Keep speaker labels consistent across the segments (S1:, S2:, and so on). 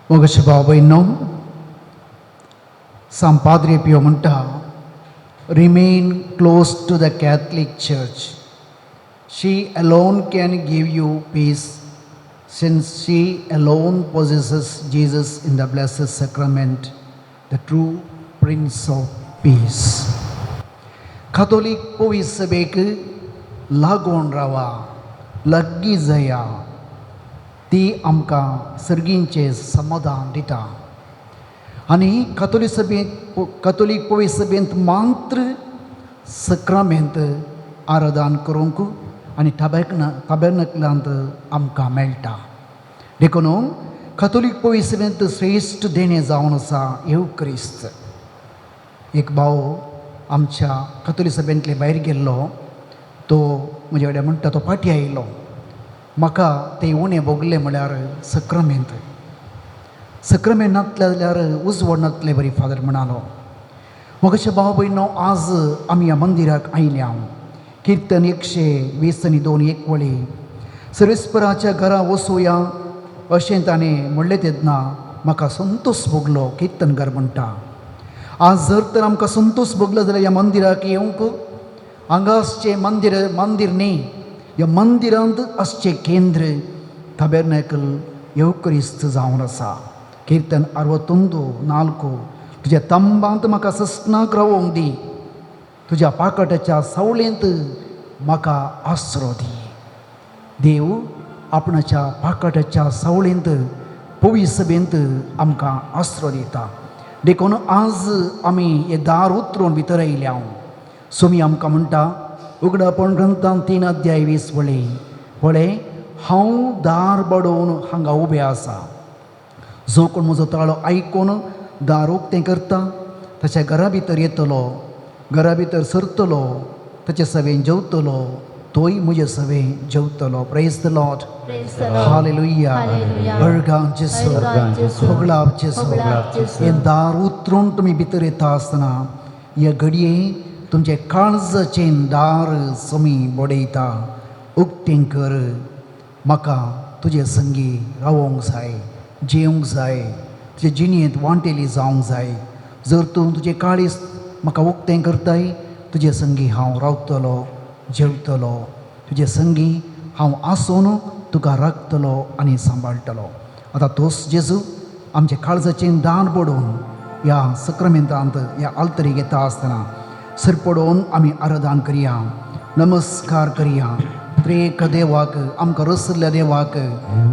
S1: मोगाचे भाव भयणो, सांत पाद्रे पियो म्हणटा, "Remain close to the Catholic Church. She alone can give you peace, since she alone possesses Jesus in the Blessed Sacrament, the true Prince of Peace." Catholic पवित्र सभेक लागून रावा, लागीं जाया. ती आमकां सर्गींचें समाधान दिता आनी कातोलीक सभेंत, कातोलीक पवित्र सभेंत मात्र सक्रामेंत आराधन करूंक आनी ताबेर्नकलांत आमकां मेळटा. देखून कातोलीक पवित्र सभेंत श्रेश्ठ देणें जावन आसा येवक्रिस्त. एक भाव आमच्या कातोलीक सभेंतले भायर गेल्लो, तो म्हजे कडेन म्हणटा, तो फाटीं आयलो, म्हाका तें उणें भोगलें म्हळ्यार सक्रामेंत. सक्रामेंत नासलें जाल्यार उजवड नासलें बरी, फादर म्हणालो. मोगाचे भाव भयणो, आज आमी ह्या मंदिराक आयल्या. किर्तन 120 आनी 2 एक वळी, सर्वेस्पराच्या घरा वचुया अशें ताणें म्हणलें तेन्ना म्हाका संतोश भोगलो, किर्तनकार म्हणटा. आज जर तर आमकां संतोश भोगलो जाल्यार ह्या मंदिराक येवंक, हांगा आसचें मंदीर मंदीर न्ही, ह्या मंदिरांत आसचें केंद्र ताबेर्नाकल येवक्रिस्त जावन आसा. कीर्तन 61:4, तुज्या तंबांत म्हाका सस्नाक रावोंक दी, तुज्या पाकटाच्या सावळेंत म्हाका आसरो दी. देव आपणाच्या पाकटाच्या सावळेंत, पवित्र सभेंत आमकां आसरो दिता. देखून आज आमी हे दार उतरून भितर आयल्या. सोमी आमकां म्हणटा, उगडापण ग्रंथान 3 अध्याय 20 वळी, पळय, हांव दार बडोवन हांगा उबें आसा. जो कोण म्हजो ताळो आयकून दार उक्तें करता, ताच्या घरा भितर येतलो, घरा भितर सरतलो, ताचे सवें जेवतलो, तोय म्हजे सवें जेवतलो. Praise the Lord.
S2: Praise the Lord.
S1: Hallelujah.
S2: Hallelujah.
S1: अळगां जेसू.
S2: अळगां जेसू.
S1: होगळाप जेसू.
S2: होगळाप जेसू.
S1: हें दार उतरून तुमी भितर येता आसतना ह्या घडये तुमचें काळजाचें दार सोमी बडयता, उक्तें कर, म्हाका तुजे संगी रावोंक जाय, जेवंक जाय, तुजे जिणेंत वांटेली जावंक जाय. जर तूं तुजें काळीज म्हाका उक्तें करताय, तुजे संगी हांव रावतलो, जेवतलो, तुजे संगी हांव आसून तुका राखतलो आनी सांबाळटलो. आतां तोच जेजू आमच्या काळजाचें दार बडोवन ह्या सक्रमेंतांत, ह्या आल्तरीक येता आसतना सरपडोवन आमी आराधन करया, नमस्कार करया. त्रेक देवाक, आमकां रसल्या देवाक,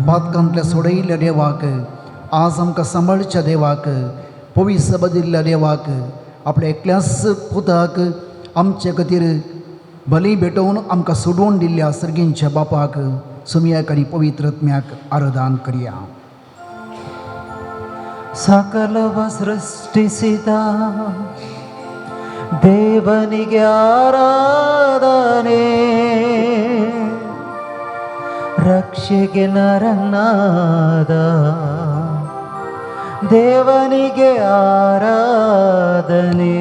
S1: पातकांतल्या सोडयल्ल्या देवाक, आज आमकां सांबाळच्या देवाक, पवित्र बदिल्ल्या देवाक, आपल्या एकल्याच पुताक आमचे खातीर बली भेटोवन आमकां सोडोवन दिल्ल्या सर्गींच्या बापाक, सुमयाक आनी पवित्र आत्म्याक आराधन करया.
S3: ಸಕಲವ ಸೃಷ್ಟಿಸಿದ ದೇವನಿಗೆ ಆರಾಧನೆ. ರಕ್ಷೆಗೆ ನರನಾದ ದೇವನಿಗೆ ಆರಾಧನೆ.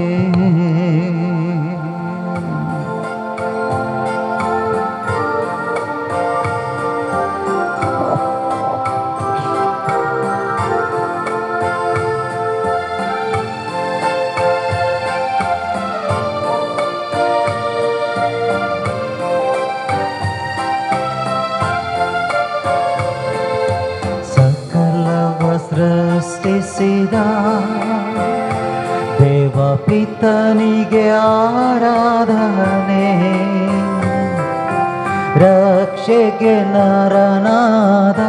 S3: ಸಕಲವ ಸೃಷ್ಟಿಸಿದ ದೇವ ಪಿತನಿಗೆ ಆರಾಧನೆ. ರಕ್ಷೆಗೆ ನರನಾದ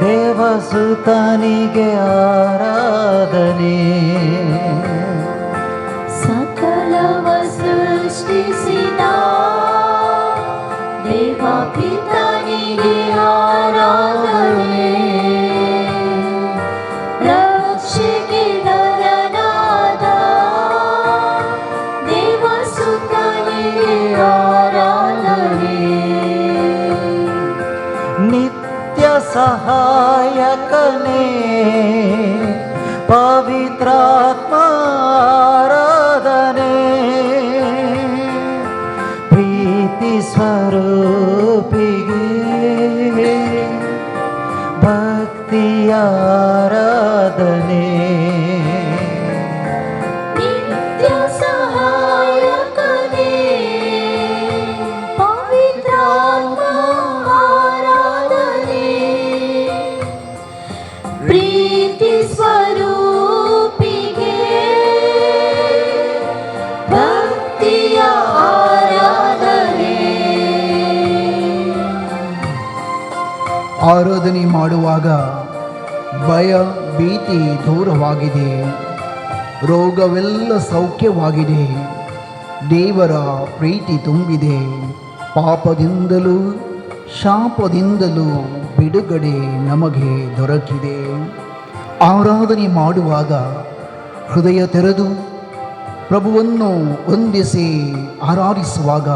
S3: ದೇವಸುತನಿಗೆ ಆರಾಧನೆ.
S2: ಸಕಲವ ಸೃಷ್ಟಿಸಿದ ದೇವ ಪಿತನಿಗೆ ಆರಾಧನೆ. ರಕ್ಷೆಗೆ ನರನಾದ ದೇವಸುತನಿಗೆ ಆರಾಧನೆ.
S3: ನಿತ್ಯ ಸಹಾಯಕನೇ ಪವಿತ್ರಾತ್ಮ ಆರಾಧನೆ. ಪ್ರೀತಿ ಸ್ವರೂಪಿಗೆ ಭಕ್ತಿಯ
S1: ಆರಾಧನೆ ಮಾಡುವಾಗ ಭಯ ಭೀತಿ ದೂರವಾಗಿದೆ, ರೋಗವೆಲ್ಲ ಸೌಖ್ಯವಾಗಿದೆ, ದೇವರ ಪ್ರೀತಿ ತುಂಬಿದೆ. ಪಾಪದಿಂದಲೂ ಶಾಪದಿಂದಲೂ ಬಿಡುಗಡೆ ನಮಗೆ ದೊರಕಿದೆ. ಆರಾಧನೆ ಮಾಡುವಾಗ ಹೃದಯ ತೆರೆದು ಪ್ರಭುವನ್ನು ವಂದಿಸಿ ಆರಾಧಿಸುವಾಗ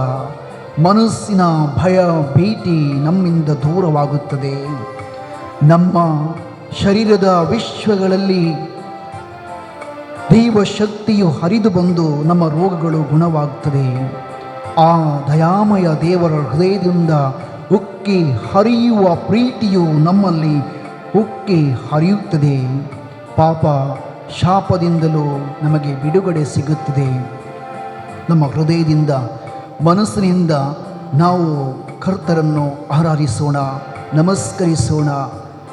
S1: ಮನಸ್ಸಿನ ಭಯ ಭೀತಿ ನಮ್ಮಿಂದ ದೂರವಾಗುತ್ತದೆ. ನಮ್ಮ ಶರೀರದ ವಿಶ್ವಗಳಲ್ಲಿ ದೈವ ಶಕ್ತಿಯು ಹರಿದು ಬಂದು ನಮ್ಮ ರೋಗಗಳು ಗುಣವಾಗ್ತದೆ. ಆ ದಯಾಮಯ ದೇವರ ಹೃದಯದಿಂದ ಉಕ್ಕಿ ಹರಿಯುವ ಪ್ರೀತಿಯು ನಮ್ಮಲ್ಲಿ ಉಕ್ಕಿ ಹರಿಯುತ್ತದೆ. ಪಾಪ ಶಾಪದಿಂದಲೂ ನಮಗೆ ಬಿಡುಗಡೆ ಸಿಗುತ್ತದೆ. ನಮ್ಮ ಹೃದಯದಿಂದ, ಮನಸ್ಸಿನಿಂದ ನಾವು ಕರ್ತರನ್ನು ಆರಾಧಿಸೋಣ, ನಮಸ್ಕರಿಸೋಣ.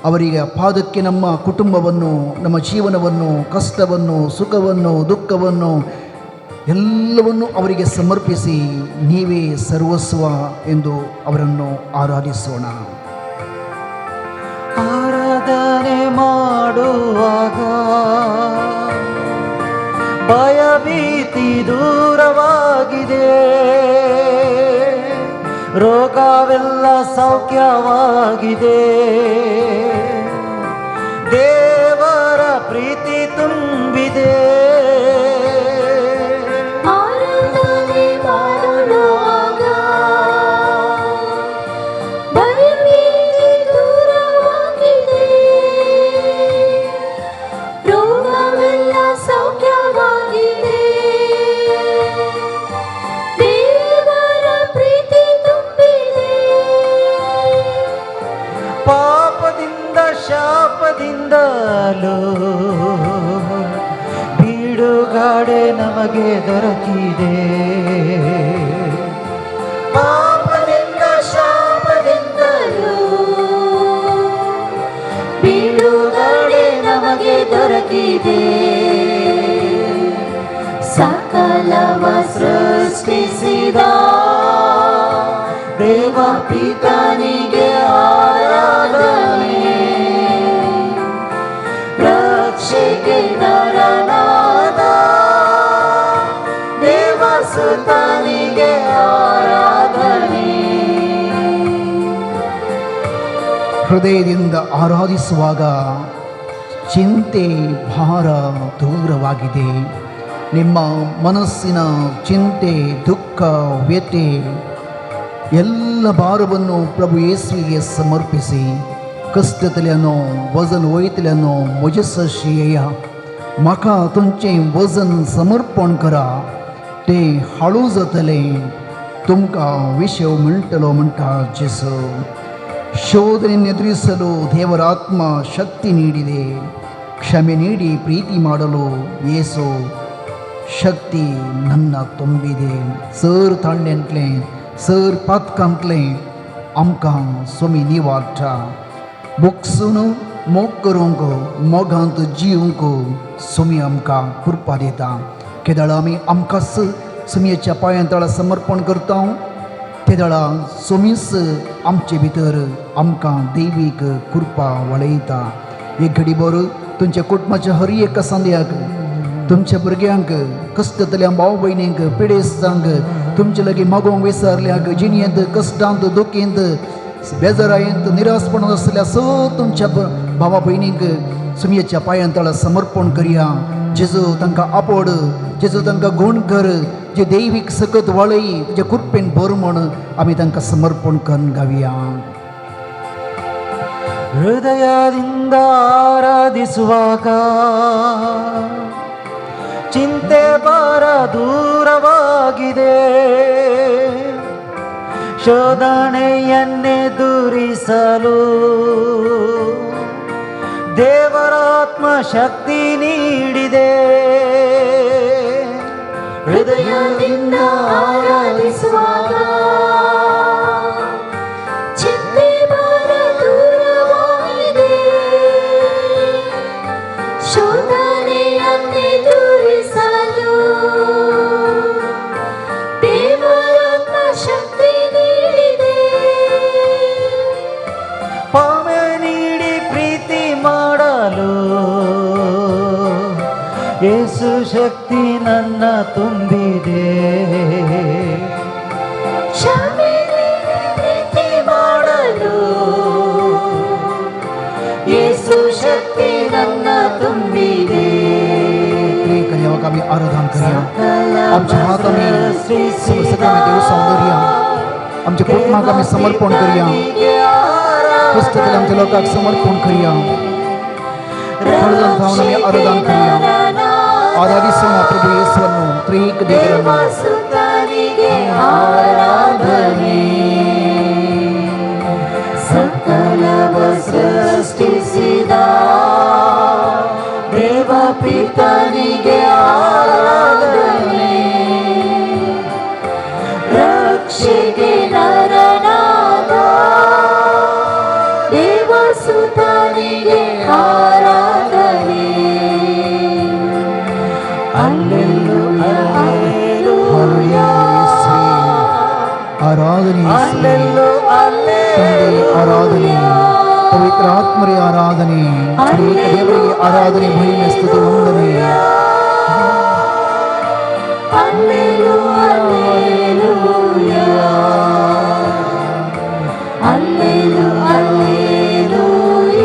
S1: ಅವರಿಗೆ ಪಾದಕ್ಕೆ ನಮ್ಮ ಕುಟುಂಬವನ್ನು, ನಮ್ಮ ಜೀವನವನ್ನು, ಕಷ್ಟವನ್ನು, ಸುಖವನ್ನು, ದುಃಖವನ್ನು ಎಲ್ಲವನ್ನು ಅವರಿಗೆ ಸಮರ್ಪಿಸಿ ನೀವೇ ಸರ್ವಸ್ವ ಎಂದು ಅವರನ್ನು ಆರಾಧಿಸೋಣ.
S3: ಆರಾಧನೆ ಮಾಡುವಾಗ ಭಯ ಭೀತಿ ದೂರವಾಗಿದೆ, ರೋಗವೆಲ್ಲ ಸೌಖ್ಯವಾಗಿದೆ, ದೇವರ ಪ್ರೀತಿ ತುಂಬಿದೆ.
S2: ಆರಾಧನೆ ಮಾಡುವಾಗ ಭಯಭೀತಿ ದೂರವಾಗಿದೆ, ರೋಗವೆಲ್ಲ ಸೌಖ್ಯವಾಗಿದೆ, ದೇವರ ಪ್ರೀತಿ ತುಂಬಿದೆ.
S3: ಪಾಪದಿಂದ ಶಾಪದಿಂದಲೂ ಬಿಡುಗಡೆ ನಮಗೆ ದೊರಕಿದೆ. ಪಾಪದಿಂದ ಶಾಪದಿಂದಲೂ
S2: ಬಿಡುಗಡೆ ನಮಗೆ ದೊರಕಿದೆ. ಸಕಲವ ಸೃಷ್ಟಿಸಿದ ದೇವ ಪಿತನಿಗೆ ಆರಾಧನೆ, ರಕ್ಷೆಗೆ ನರನಾದ ದೇವ ಸುತನಿಗೆ ಆರಾಧನೆ.
S1: ಹೃದಯದಿಂದ ಆರಾಧಿಸುವಾಗ ಚಿಂತೆ ಭಾರ ದೂರವಾಗಿದೆ. ನಿಮ್ಮ ಮನಸ್ಸಿನ ಚಿಂತೆ, ದುಃಖ, ವ್ಯಥೆ ಎಲ್ಲ ಭಾರವನ್ನು ಪ್ರಭು ಯೇಸುವಿಗೆ ಸಮರ್ಪಿಸಿ. कश्टांतल्यान वजन वयतल्यानो म्हजे सरशी येया, म्हाका तुमचें वजन समर्पण करा, तें हाळू जातलें, तुमकां विशेव मेळटलो म्हणटा जेजू. ಶೋಧನೆ ಎದುರಿಸಲು ದೇವರಾತ್ಮ ಶಕ್ತಿ ನೀಡಿದೆ. ಕ್ಷಮೆ ನೀಡಿ ಪ್ರೀತಿ ಮಾಡಲು ಯೇಸು ಶಕ್ತಿ ನನ್ನ ತುಂಬಿದೆ. सर ताळण्यांतलें, सर पातकांतलें आमकां स्वामी निवारता. भोगसून मोग करूंक, मोगांत जिवंक स्वामी आमकां कृपा दिता. केदळा आमी आमकांच स्वामयेच्या पांयां तळा समर्पण करता, तेदळा स्वामीच आमचे भितर आमकां दैवीक कृपा वळयता. एक घडी भर तुमच्या कुटुंबाच्या हर एका सांद्याक, तुमच्या भुरग्यांक, कश्टांतल्या भाव भयणींक, पिडेस्तांक, तुमचे लागीं मागोवंक विसरल्यांक, जिणयेंत कश्टांत, दुखींत, बेजारायेंत, निराशपणांत आसल्या स तुमच्या भावा भयणींक सुमयेच्या पांयां तळा समर्पण करया. जेजू तांकां आपोड, जेजू तांकां गूण कर, जे दैवीक सकत वळय, तुज्या कृपेन भर म्हण आमी तांकां समर्पण करून गावया.
S3: ಹೃದಯದಿಂದ ಆರಾಧಿಸುವಾಗ ಚಿಂತೆ ಭಾರ ದೂರವಾಗಿದೆ, ಶೋಧನೆಯನ್ನೆದುರಿಸಲು ದೇವರಾತ್ಮ ಶಕ್ತಿ ನೀಡಿದೆ.
S2: ಹೃದಯದಿಂದ ಆರಾಧಿಸುವಾಗ ಚಿಂತೆ ಭಾರ ದೂರವಾಗಿದೆ, ಶೋಧನೆಯನ್ನೆದುರಿಸಲು ದೇವರಾತ್ಮ ಶಕ್ತಿ ನೀಡಿದೆ.
S3: ಪಾಪದಿಂದ ಯೇಸು ಶಕ್ತಿ ನನ್ನ ತುಂಬಿದೆ.
S2: ಕ್ಷಮೆ ನೀಡಿ ಪ್ರೀತಿ ಮಾಡಲು ಯೇಸು ಶಕ್ತಿ ನನ್ನ ತುಂಬಿದೆ.
S1: त्रिएक देवाक आमी आराधन करया. आमच्या हात आमी सगळें आमी देव सौंदर्या, आमच्या कुटुंबाक आमी समर्पण करया. पुस्तकां आमच्या लोकांक समर्पण करया. हळदन जावन आमी आराधन करया. आराधिसोना प्रभू येसವನ್ನು, ತ್ರಿಯೇಕ ದೇವರನ್ನು.
S2: ದೇವಸುತನಿಗೆ ಆರಾಧನೆ. ಸಕಲವ ಸೃಷ್ಟಿಸಿದ ದೇವ ಪಿತನಿಗೆ ಆರಾಧನೆ. ರಕ್ಷೆಗೆ ನರನಾದ ದೇವಸುತನಿಗೆ ಆರಾಧನೆ. Alleluia, alleluia.
S1: ಆರಾಧನೆ ಯೇಸುವೇ.
S3: ಅಲ್ಲೆಲ್ಲೂ.
S1: ತಂದೆ ಆರಾಧನೆ, ಪವಿತ್ರ ಆತ್ಮರೇ ಆರಾಧನೆ, ತ್ರಿಯೇಕ ದೇವರಿಗೆ ಆರಾಧನೆ, ಮಹಿಮೆ, ಸ್ತುತಿ, ವಂದನೆ.
S2: Alleluia, alleluia. Alleluia, alleluia.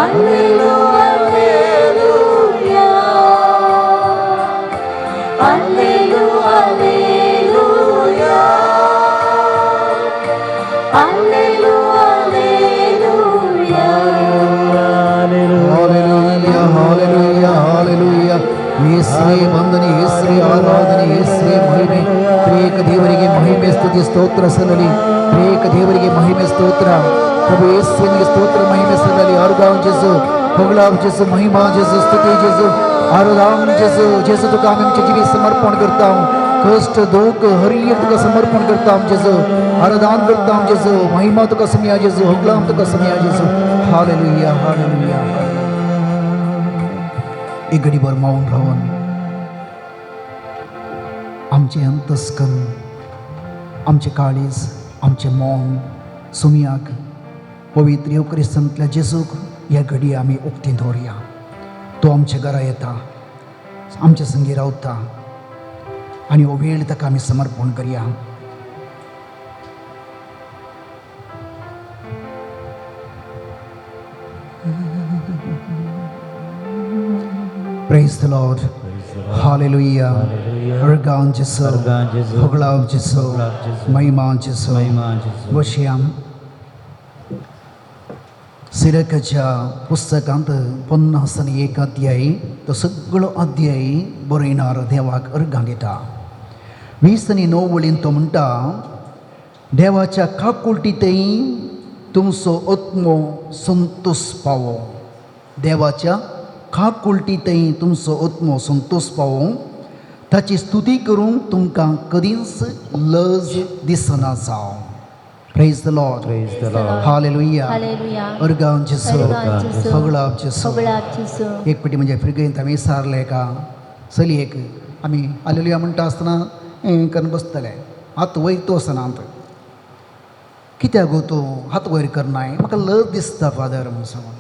S2: Alleluia. Alleluia, alleluia. Alleluia, alleluia.
S1: Hallelujah, hallelujah, hallelujah. ಯೇಸುವೇ ವಂದನೆ, ಯೇಸುವೇ ಆರಾಧನೆ, ಯೇಸುವೇ ಮಹಿಮೆ. ತ್ರಿಯೇಕ ದೇವರಿಗೆ ಮಹಿಮೆ, ಸ್ತುತಿ, ಸ್ತೋತ್ರ ಸಲ್ಲಲಿ. ತ್ರಿಯೇಕ ದೇವರಿಗೆ ಮಹಿಮೆ, ಸ್ತೋತ್ರ. ಪ್ರಭು ಯೇಸುವಿಗೆ ಸ್ತೋತ್ರ, ಮಹಿಮೆ ಸಲ್ಲಲಿ. अर्गां जेजू, होगळाव जेजू, महिमा जेजू, स्तुती जेजू, आराधन जेजू. जेजू, तुका आमी आमचें जिवीत समर्पण करता. कश्ट, दुःख, हर एक तुका समर्पण करता जेजू. आराधन करता जेजू. महिमा तुका समिया जेजू, होगळाव तुका समिया जेजू. Hallelujah, hallelujah. एक घडीभर मौन रावन आमचें अंतस्कन, आमचें काळीज, आमचें मौन सुमयाक, पवित्र येवक्रिस्तांतल्या जेजूक ह्या घडी आमी उक्ती दवरया. तो आमच्या घरा येता, आमच्या संगी रावता आनी हो वेळ ताका आमी समर्पण करया. Praise the Lord. Hallelujah. अर्गां जेसू,
S3: अर्गां जेजू,
S1: होगळाव जेसू,
S3: होगळाव जेजू,
S1: महिमा जेसू.
S3: महिमा जेजू.
S1: बसया. सिरकाच्या पुस्तकांत 51 अध्याय, तो सगळो अध्याय बरयणार देवाक अर्गां दिता. 29 वळीन तो म्हणटा, देवाच्या काकुळटींतय तुमचो आत्मो संतोष पावो. देवाच्या काकुळटींतय तुमचो आत्मो संतोष पावो. ताची स्तुती करूंक तुमकां कदींच लज दिसना जावं. Praise the Lord.
S3: Praise the Lord.
S1: Hallelujah.
S2: Hallelujah.
S1: अर्गां जेसू,
S2: अर्गां जेसू,
S1: होगळाव जेसू.
S2: होगळाव जेसू.
S1: एक पेटी म्हणजे फिरगेंत आमी विचारलें एका चलयेक, आमी हालेलुया म्हणटा आसतना हें करून बसतले, हात वयर तो आसना. कित्याक गो तूं हात वयर करनाय? म्हाका लज दिसता फादर म्हूण सांगून.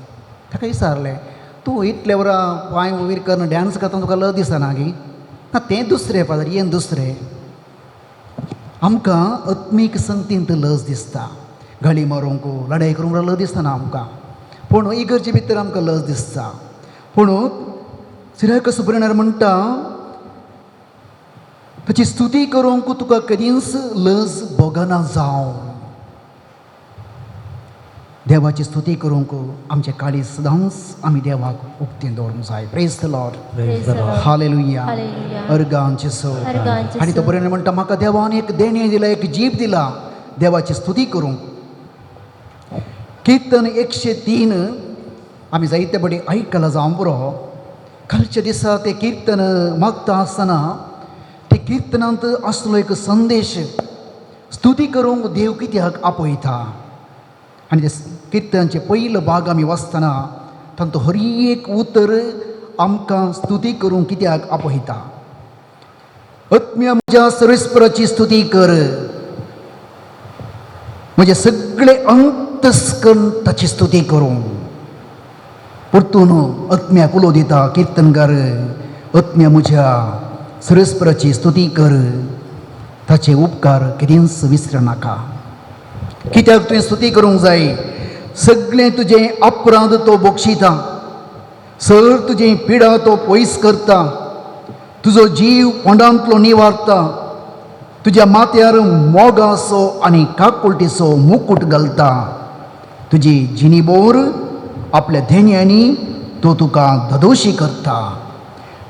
S1: ताका विचारलें, तूं इतले वरां पांय वयर करून डांस करता, तुका लज दिसना गी? ना, तें दुसरें फादर, हें दुसरें. आमकां आत्मीक संगतींत लज दिसता. गाळी मारूंक, लडाई करूंक लज दिसना आमकां, पूण इगर्जे भितर आमकां लज दिसता. पूण सिराक सुब्रणार म्हणटा, ताची स्तुती करूंक तुका कदींच लज भोगना जावं. देवाची स्तुती करूंक आमचे काळीज सदांच आमी देवाक उक्तें दवरूंक जाय. Praise the Lord.
S3: Praise the Lord.
S1: Hallelujah.
S2: Hallelujah.
S1: अर्गां जेसू.
S2: अर्गां जेसू.
S1: आनी तो बरें म्हणटा, म्हाका देवान एक देणें दिलां, एक जीब दिला देवाची स्तुती करूंक. किर्तन 103 आमी जायते बडी आयकलां जावं पुरो. कालच्या दिसा तें किर्तन मागता आसतना ते किर्तनांत आसलो एक संदेश, स्तुती करूंक देव कित्याक आपयता. आनी ते किर्तनाचे पयलो भाग आमी वाचतना तांचो हर एक उतर आमकां स्तुती करूंक कित्याक आपयता. आत्म्या म्हज्या, सर्वेस्पराची स्तुती कर, म्हजें सगळें अंतस्कर्ण ताची स्तुती करूं. परतून आत्म्याक उलो दिता किर्तनकार, आत्म्या म्हज्या सरस्पराची स्तुती कर, ताचे उपकार केदींच विसरनाका. कित्याक तुवें स्तुती करूंक जाय? सगळें तुजें अपराध तो बक्षिता, सर तुजें पिडा तो पयस करता, तुजो जीव पोंडांतलो निवारता, तुज्या माथ्यार मोगाचो आनी काकुळटीचो मुकूट घालता. तुजी जिणीभर आपल्या धेण्यांनी तो तुका धदोशी करता.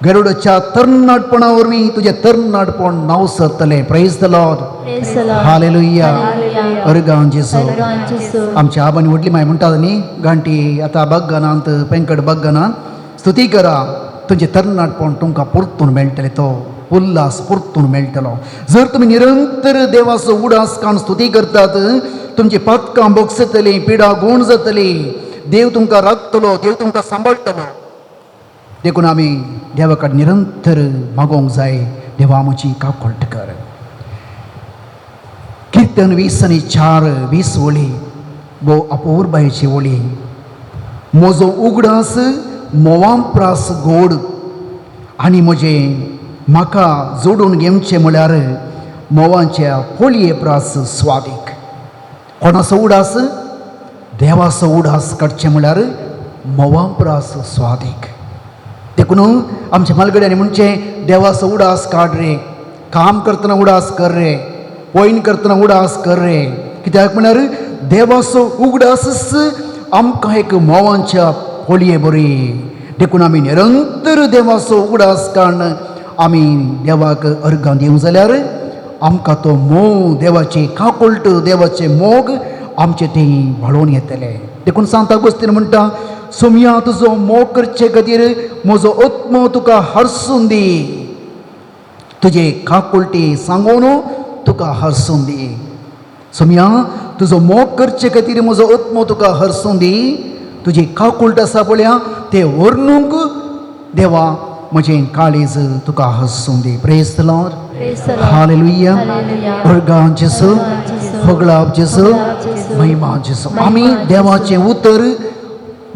S1: गरुडाच्या तरणाटपणा वरवीं तुजें तरणाटपण नांव सरतलें. Praise the Lord.
S2: Praise the Lord.
S1: Hallelujah.
S2: Hallelujah.
S1: अर्गां जेजू.
S2: अर्गां जेजू.
S1: आमच्या आबांनी व्हडली माय म्हणटात न्ही, घांटी आतां बग्गनांत पेंकट बग्गनांत स्तुती करा, तुमचें तरणाटपण तुमकां परतून मेळटलें, तो उल्हास परतून मेळटलो. जर तुमी निरंतर देवाचो उडास काडून स्तुती करतात, तुमची पातकां बोगसतली, पिडा गूण जातली, देव तुमकां राखतलो, देव तुमकां सांबाळटलो. देखून आमी देवा कडेन निरंतर मागोवंक जाय, देवा म्हजी काकुळट कर. किर्तन 20 आनी 4 20 वळी, भोव अपुरबायेची वळी. म्हजो उगडास म्होंवांप्रास गोड आनी म्हजें म्हाका जोडून घेवचें म्हळ्यार म्होंवाच्या पोळये प्रास स्वादीक. कोणाचो उडास? देवाचो उडास काडचें म्हळ्यार म्होंवांप्रास स्वादीक. देखून आमच्या म्हालगड्यांनी म्हणचें, देवाचो उडास काड रे, काम करतना उडास कर रे, पयन करतना उडास कर रे. कित्याक म्हळ्यार देवाचो उगडासच आमकां एक म्होंवांच्या पोळये बरी. देखून आमी निरंतर देवाचो उगडास काडून आमी देवाक अर्गां दिवंक जाल्यार आमकां तो मोग, देवाची काकुळट, देवाचे मोग आमचे थंय व्हाळोवन येतले. देखून सांता गोस्तीन म्हणटा, सोमया तुजो मोग करचे खातीर म्हजो आत्मो तुका हरसून दी, तुजे काकुळटी सांगून तुका हरसून दी. सोमया तुजो मोग करचे खातीर म्हजो आत्मो तुका हरसून दी, तुजी काकुळट आसा पळया ते वर्णूंक देवा म्हजें काळीज तुका हरसून दी. Praise the Lord.
S2: Praise the Lord.
S1: Hallelujah.
S2: Hallelujah.
S1: अर्गां जेजू.
S2: अर्गां जेजू.
S1: होगळाप जेजू.
S2: होगळाप जेजू.
S1: महिमा जेजू.
S2: महिमा
S1: आमी
S2: जेजू.
S1: देवाचें उतर,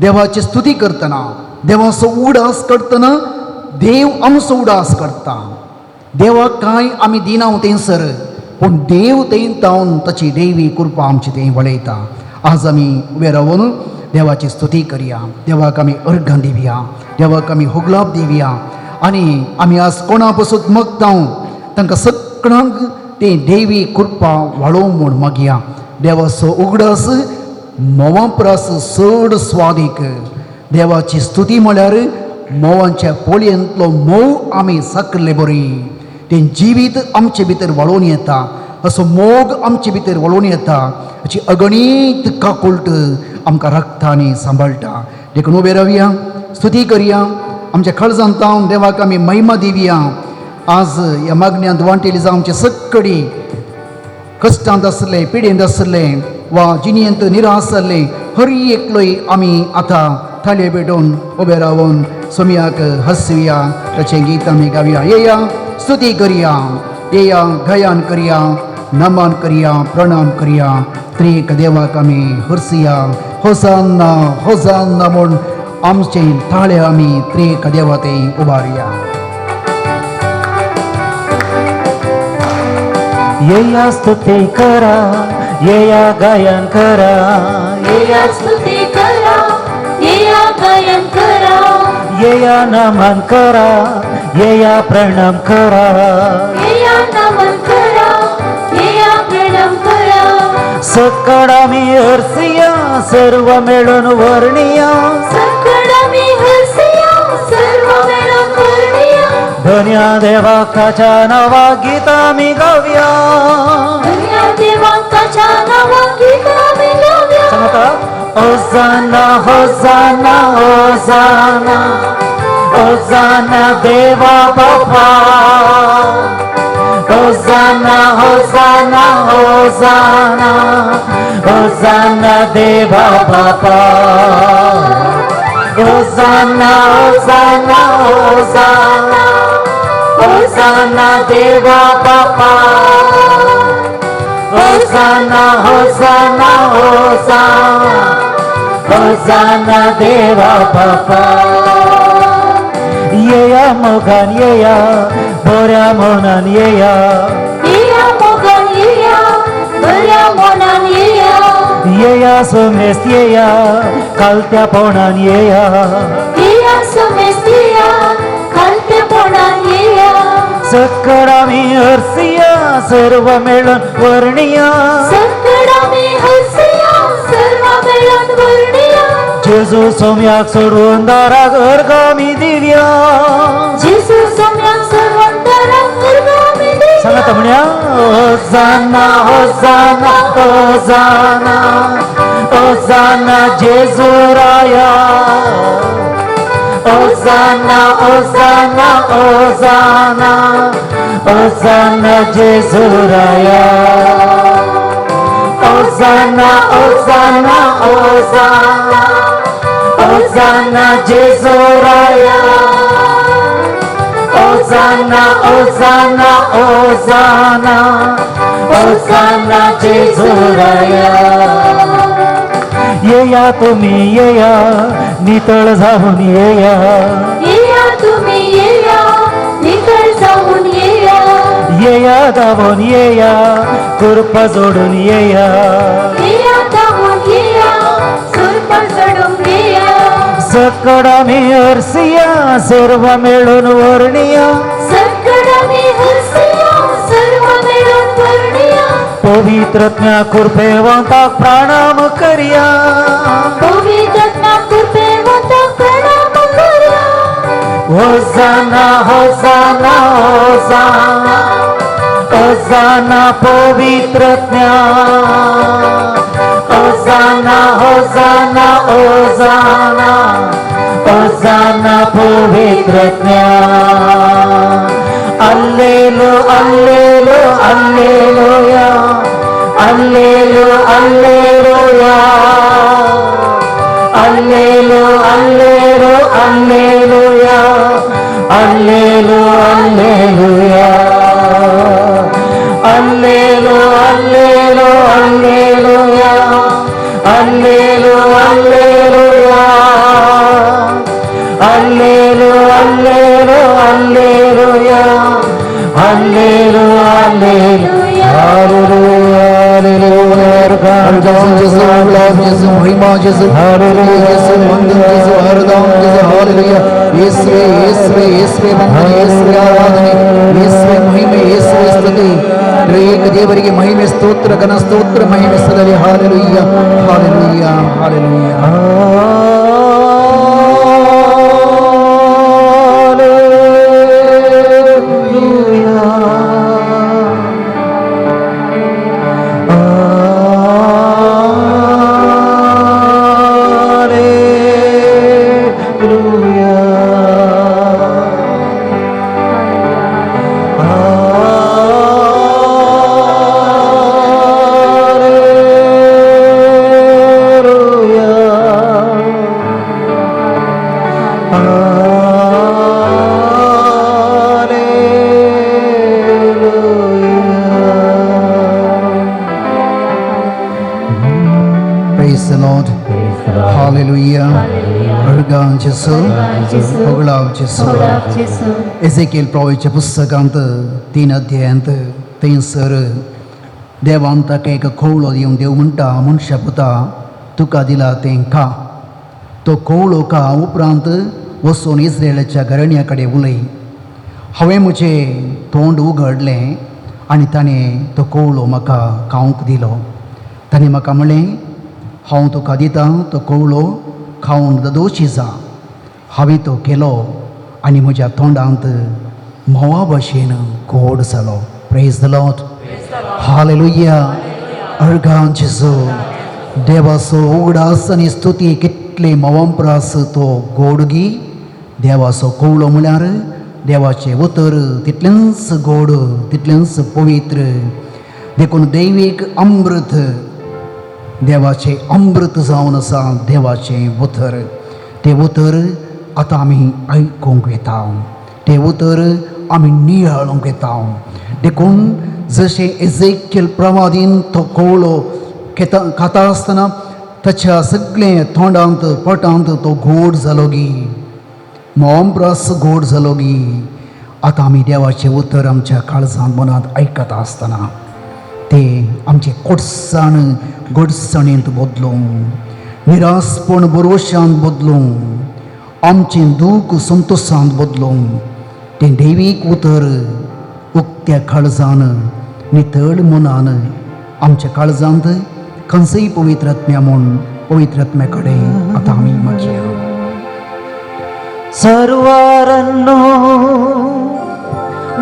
S1: देवाची स्तुती करतना, देवाचो उडास करतना देव आमचो उडास करता. देवाक कांय आमी दिना थंयसर, पूण देव थंय तावन ताची देवी कृपा आमची थंय वळयता. आज आमी उबे रावन देवाची स्तुती करया, देवाक आमी अर्घां दिवया, देवाक आमी होगलाप दिवया. आनी आमी आज कोणा पसून मगता तांकां सगळ्यांक ते देवी कृपा वाळोवंक म्हूण मागया. देवाचो उगडास म्होंवांप्रास चड स्वादीक. देवाची स्तुती म्हळ्यार म्होंवांच्या पोळयेंतलो म्होंव आमी साकरले बरी, तें जिवीत आमचे भितर व्हाळोवन येता, असो मोग आमचे भितर व्हाळोवन येता, अशी अगणीत काकुळट आमकां राखता आनी सांबाळटा. देखून उबे रावया, स्तुती करया, आमच्या काळजांत तावन देवाक आमी महिमा दिवया. आज ह्या मागण्यांत वांटेली जावं आमचे सक्कडी कश्टांत आसले, पिडेंत आसले वा जिणेंत निराश जाल्ले हर एकलोय आमी आतां थाळये पेटोवन उबे रावन सोमयाक हसुया, ताचें गीत आमी गावया. येया स्तुती करया, येया गायन करया, नमन करया, प्रणाम करया, त्रिक देवाक आमी हरसुया. होसान्ना होसान्ना म्हूण आमचे थाळे आमी त्रिक देवा थंय उबारया.
S3: येया स्तुती करा, येया गायन करा,
S2: येया स्तुती करा, येया गायन करा,
S3: येया नमन करा, येया प्रणाम करा,
S2: येया नमन करा, येया प्रणाम करा.
S3: सकळ आमी हरसिया, सर्व मेळून वर्णिया,
S2: सकळ आमी हरसिया, सर्व मेळून वर्णिया,
S3: धन्या देवाच्या नावा गीत आमी गावया.
S2: धन्या देवाच्या नावा गीत आमी गावया.
S3: सांगता, होसाना होसाना होसाना होसाना देवा बापा, होसाना होसाना होसाना होसाना देवा बापा, होसाना होसाना होसाना होसाना देवा बापा, होसाना होसाना होसाना होसाना देवा बापा. येया मोगान येया, बऱ्या मनान येया,
S2: येया मोगान येया, बऱ्या मनान येया,
S3: येया सोमेस्त येया, कालत्यापणान येया,
S2: येया सोमेस्त येया, खालतेपणान येया.
S3: सकड आमी हरसिया, सर्व मेळून वर्णिया,
S2: सकड आमी हरसिया, सर्व मेळून वर्णिया.
S3: जेजू सोम्याक सोडून दाराक अर्गां आमी दिवया.
S2: जेजू सोम्याक सोडून दाराक अर्गां आमी दिवया.
S3: सांगात म्हणया, होसाना होसाना होसाना होसाना जेजू राया, होसाना होसाना होसाना होसाना जेजू राया, होसाना होसाना होसाना होसाना जेजू राया, होसाना होसाना होसाना होसाना जेजू राया. येया तुम्ही येया, नितळ जाऊन येया,
S2: येया तुम्ही येया, नितळ जाऊन येया,
S3: येया धांवून येया, कृपा जोडून येया,
S2: येया धांवून येया, कृपा जोडून येया.
S3: सकड आमी हरसिया, सर्व मेळून वर्णिया,
S2: सकड आमी हरसिया, सर्व मेळून वर्णिया.
S3: पवित्रज्ञा कृपेवंताक प्रणाम करया,
S2: पवित्रज्ञा कृपेवंताक प्रणाम करया.
S3: होसाना होसाना होसाना होसाना पवित्रज्ञा, होसाना होसाना होसाना होसाना पवित्रज्ञा. अल्लेलु अल्लेलु अल्लेलुया, अल्लेलु अल्लेलुया, अल्लेलु अल्लेलु अल्लेलुया, अल्लेलु अल्लेलुया, अल्लेलु अल्लेलु अल्लेलुया, अल्लेलु अल्लेलुया, अल्लेलु अल्लेलु अल्लेलुया, अल्लेलु अल्लेलुया.
S1: ಮಹಿಮಾ ಜೇಸು, ಯೇಸು ವಂದನೆ ಜೇಸು, ಹರದಾಂ ಜೇಸು, ಹಾಲೆಲೂಯಾ. ಯೇಸುವೇ ಯೇಸುವೇ ಯೇಸುವೇ ವಂದನೆ, ಯೇಸುವೇ ಆರಾಧನೆ, ಯೇಸುವೇ ಮಹಿಮೆ, ಯೇಸುವೇ ಸ್ತುತಿ. ತ್ರಿಯೇಕ ದೇವರಿಗೆ ಮಹಿಮೆ ಸ್ತೋತ್ರ, ಘನ ಸ್ತೋತ್ರ, ಮಹಿಮೆ ಸದಲಿ. Hallelujah hallelujah hallelujah. Praise the Lord. Hallelujah. अर्गां जेसू, होगळाव जेसू. एजेकियल प्रवाच्या पुस्तकांत 3 अध्यायांत थंयसर देवान ताका एक खोवळो दिवन देव म्हणटा, मनशा पुता तुका दिला तें खा. तो खोवळो खा उपरांत वचून इस्रायलाच्या घराण्या कडेन उलय. हांवें म्हजें तोंड उगडलें आनी ताणें तो कोवळो म्हाका खावंक दिलो. ताणें म्हाका म्हणलें, हांव तुका दितां तो कोवळो खावन ददोशी जा. हांवें तो केलो आनी म्हज्या तोंडांत म्होंवा भशेन गोड जालो. Praise the Lord. Hallelujah. अर्गां जेजू. देवाचो उगडास आनी स्तुती कितले म्होंवांपरास तो गोडगी. देवाचो कोवळो म्हळ्यार देवाचें उतर तितलेंच गोड, तितलेंच पवित्र. देखून दैवीक अमृत, देवाचें अमृत जावन आसा देवाचें उतर. तें उतर आतां आमी आयकूंक येता, तें उतर आमी नियाळूंक येता. देखून जशें एजेकियल प्रवादीन तो कोवळो खाता आसतना ताच्या सगळें तोंडांत पोटांत तो गोड जालो गी, मोमप्रास गोड जालो गी। आतां आमी देवाचें उतर आमच्या काळजांत मनांत आयकता आसतना ते आमचे कोटसाण गोडसाणेंत बदलूं, निरासपण बरोशांत बदलूं, आमचें दूख संतोशांत बदलूं। तें देवीक उतर उक्त्या काळजान नितळ मनान आमच्या काळजांत खंयचेय पवित्र आत्म्या म्हूण पवित्र आत्म्या कडेन आतां आमी मागया।
S3: ಸರ್ವರನ್ನು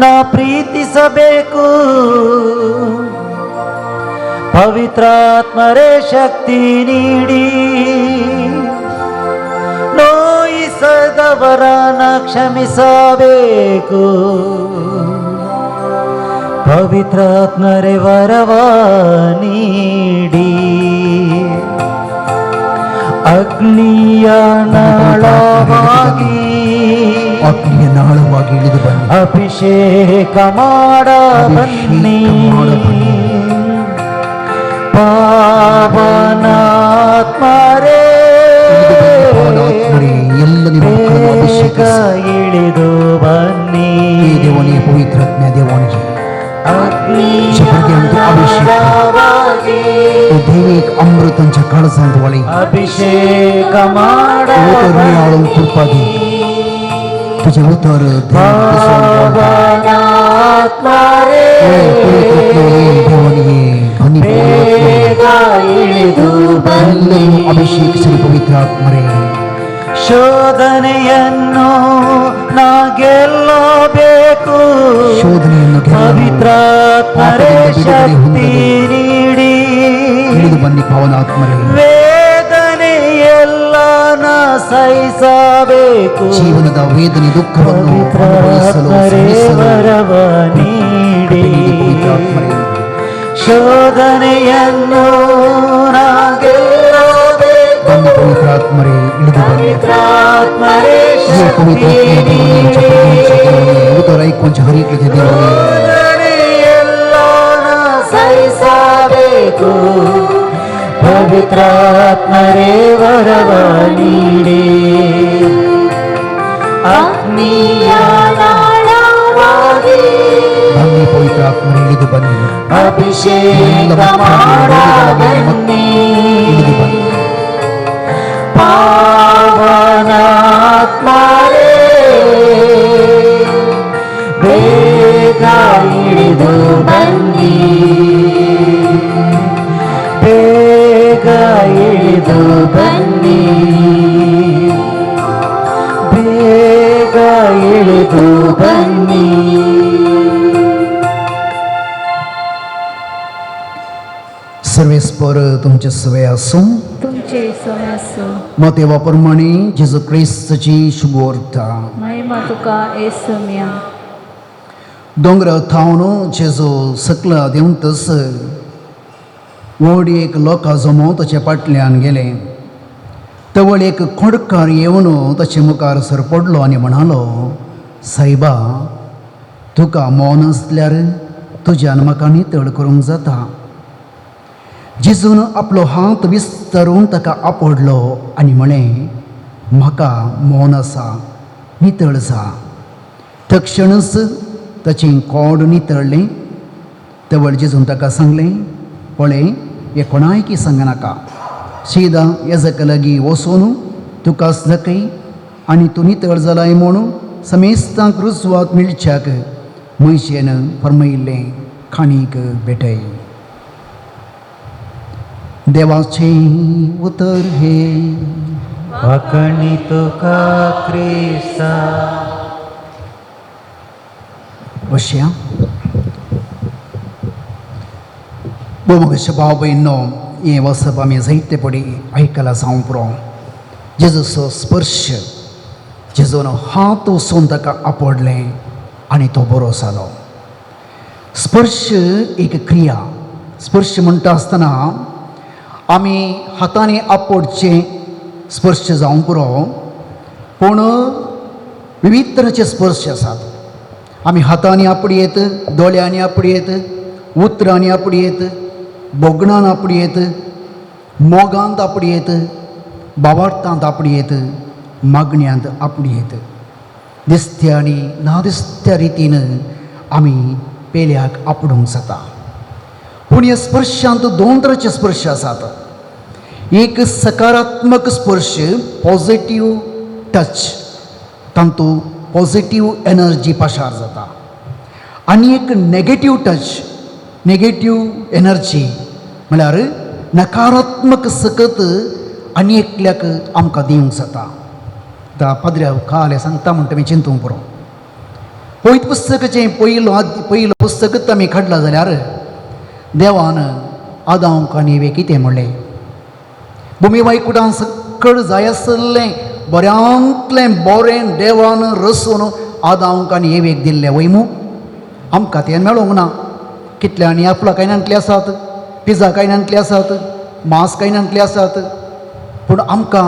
S3: ನಾ ಪ್ರೀತಿಸಬೇಕು, ಪವಿತ್ರಾತ್ಮರೇ ಶಕ್ತಿ ನೀಡಿ, ನೋಯಿಸದವರನ್ನ ಕ್ಷಮಿಸಬೇಕು, ಪವಿತ್ರಾತ್ಮರೇ ವರವ ನೀಡಿ, ಅಗ್ನಿಯ ನಾಳವಾಗಿ
S1: ಅಗ್ನಿಯ ನಾಳವಾಗಿ ಇಳಿದು ಬನ್ನಿ,
S3: ಅಭಿಷೇಕ ಮಾಡ ಬನ್ನಿ, ಪಾವನಾತ್ಮರೇ
S1: ಇಳಿದು ಬನ್ನಿ ಪಾವನಾತ್ಮರೇ, ಎಲ್ಲ ನಿಮ್ಮ ಮಕ್ಕಳನ್ನು
S3: ಬೇಗ
S1: ಅಭಿಷೇಕಿಸಿ.
S3: ಇಳಿದು ಬನ್ನಿ,
S1: ಈ ದೇವನೇ ಪವಿತ್ರಾತ್ಮ ದೇವನಿಗೆ
S3: ಅಗ್ನಿಯ
S1: ಭುರಗ್यांक ಅಭಿಷೇಕ.
S3: ನಾಳವಾಗಿ
S1: देवीक अमृतांच्या काळजांत वळी
S3: ಅಭಿಷೇಕ ಮಾಡ
S1: उतर नियाळून कृपा दी, तुझें उतर
S3: ಪಾವನಾತ್ಮರೇ ಬೇಗ ಇಳಿದು ಬನ್ನಿ,
S1: ಅಭಿಷೇಕಿಸಲಿ ಪವಿತ್ರ ಆತ್ಮರೇ.
S3: ಶೋಧನೆಯನ್ನು ನಾ ಗೆಲ್ಲಬೇಕು,
S1: ಶೋಧನೆಯನ್ನು ಗೆಲ್ಲಲು
S3: ಪವಿತ್ರಾತ್ಮರೇ
S1: ಪಾಪದಿಂದ ಬಿಡುಗಡೆ
S3: ಶಕ್ತಿ
S1: ಹೊಂದಲು
S3: ನೀಡಿ,
S1: ಇಳಿದು ಬನ್ನಿ ಪಾವನಾತ್ಮರೇ.
S3: ವೇದನೆಯೆಲ್ಲ ನಾ ಸಹಿಸಬೇಕು,
S1: ಜೀವನದ ವೇದನೆ ದುಃಖವನ್ನು ಅನುಭವಿಸಲು
S3: ಪವಿತ್ರಾತ್ಮರೇ
S1: ಸಹಿಸಲು
S3: ವರವ ನೀಡಿ,
S1: ಕೃಪೆ ನೀಡಿ ಪವಿತ್ರಾತ್ಮರೇ.
S3: ಶೋಧನೆಯನ್ನು ನಾ ಗೆಲ್ಲಬೇಕು,
S1: ಬನ್ನಿ ಪವಿತ್ರಾತ್ಮರೇ, ಇಳಿದು ಬನ್ನಿ.
S3: ಪವಿತ್ರಾತ್ಮರೇ
S1: ಈ
S3: ಶಕ್ತಿ
S1: ಪವಿತ್ರಾತ್ಮ ದೇವನೇ,
S3: ನೀಡಿ,
S1: ಉತ್ತರ ಐಕೊಂಚ ಹರಿಕೃತ ದೇವನೇ,
S3: ಶೋಧನೆಯೆಲ್ಲ ನಾ ಸಹಿಸಬೇಕು, ಪವಿತ್ರಾತ್ಮರೇ ವರವ ನೀಡಿ, ಅಗ್ನಿಯ ನಾಳವಾಗಿ
S1: ಬನ್ನಿ ಪವಿತ್ರಾತ್ಮರೇ, ಇಳಿದು ಬನ್ನಿ,
S3: ಅಭಿಷೇಕ ಮಾಡ ಬನ್ನಿ,
S1: ಇಳಿದು ಬನ್ನಿ.
S3: ಪಾವನಾತ್ಮರೇ ಬೇಗ ಇಳಿದು ಬನ್ನಿ, ಬೇಗ ಇಳಿದು ಬನ್ನಿ, ಬೇಗ ಇಳಿದು ಬನ್ನಿ.
S1: सर्वेस्पर तुमचे सवय आसूं,
S2: तुमचे सवय आसूं।
S1: मतेवा प्रमाणे जेजू क्रिस्तची शुभवार्ता।
S2: महिमा तुका येसुम्या।
S1: दोंगरा थावन जेजू सकला देंवतच व्हड एक लोकां जमो ताचे फाटल्यान गेले। तवळ एक खोडकार येवन ताचे मुखार सरपडलो आनी म्हणालो, सायबा, तुका मौन आसल्यार तुज्यान म्हाका नितळ करूंक जाता। जेजून आपलो हात विस्तारून ताका आपडलो आनी म्हळें, म्हाका मौन आसा, नितळ जा। तक्षणच ताचें कोड नितळ्ळें। तवळ जेजून ताका सांगलें, पळय, हें कोणायकी सांगनाका, सीदा येजका लागीं वचून तुका दाखय आनी तूं नितळ जालाय म्हणून समेस्तांक रुजवात मेळच्याक मनशेन फर्मयिल्लें खाणीक भेटय। देवाचें उतर हे।
S3: वाकणी तुका क्रिस्ता।
S1: बसया। भोव भाव भयणो, हें वसप आमी जायते पडी आयकलां जावंक पुरो। जेजूचो स्पर्श, जेजून हात वचून ताका आपडलें आनी तो बरो जालो। स्पर्श एक क्रिया। स्पर्श म्हणटा आसतना आमी हातांनी आपडचें स्पर्श जावंक पुरो, पूण विविध तरेचे स्पर्श आसात। आमी हातांनी आपडयेत, दोळ्यांनी आपडयेत, उतरांनी आपडयेत, भोगणान आपडयेत, मोगांत आपडयेत, बावार्थांत आपडयेत, मागण्यांत आपडयेत. दिसत्या आनी ना दिसत्या रितीन आमी पेल्याक आपडूंक जाता. पूण ह्या स्पर्शांत दोन तरेचे स्पर्श आसात. एक सकारात्मक स्पर्श, पॉजिटीव टच, तातूंत पॉजिटीव एनर्जी पाशार जाता, आनी एक नेगेटीव टच, नेगेटीव एनर्जी, म्हळ्यार नकारात्मक सकत आनी एकल्याक आमकां दिवंक जाता. आतां पाद्र्याव काल सांगता म्हणटा तुमी चिंतूंक पुरो. पवित्र पुस्तकाचें पयलो पयलो पुस्तकच आमी काडलां जाल्यार देवान आदांक आनी एवेक कितें म्हणलें? भुमी वायकुटान सकळ जाय आसलें बऱ्यांतलें बरें देवान रसून आदांक आनी एवेक दिल्लें वय मू? आमकां तें मेळोंक ना. कितल्यांनी आपला कांय आसात, पिझ्झा कांय आसात, मांस कांय आसात, पूण आमकां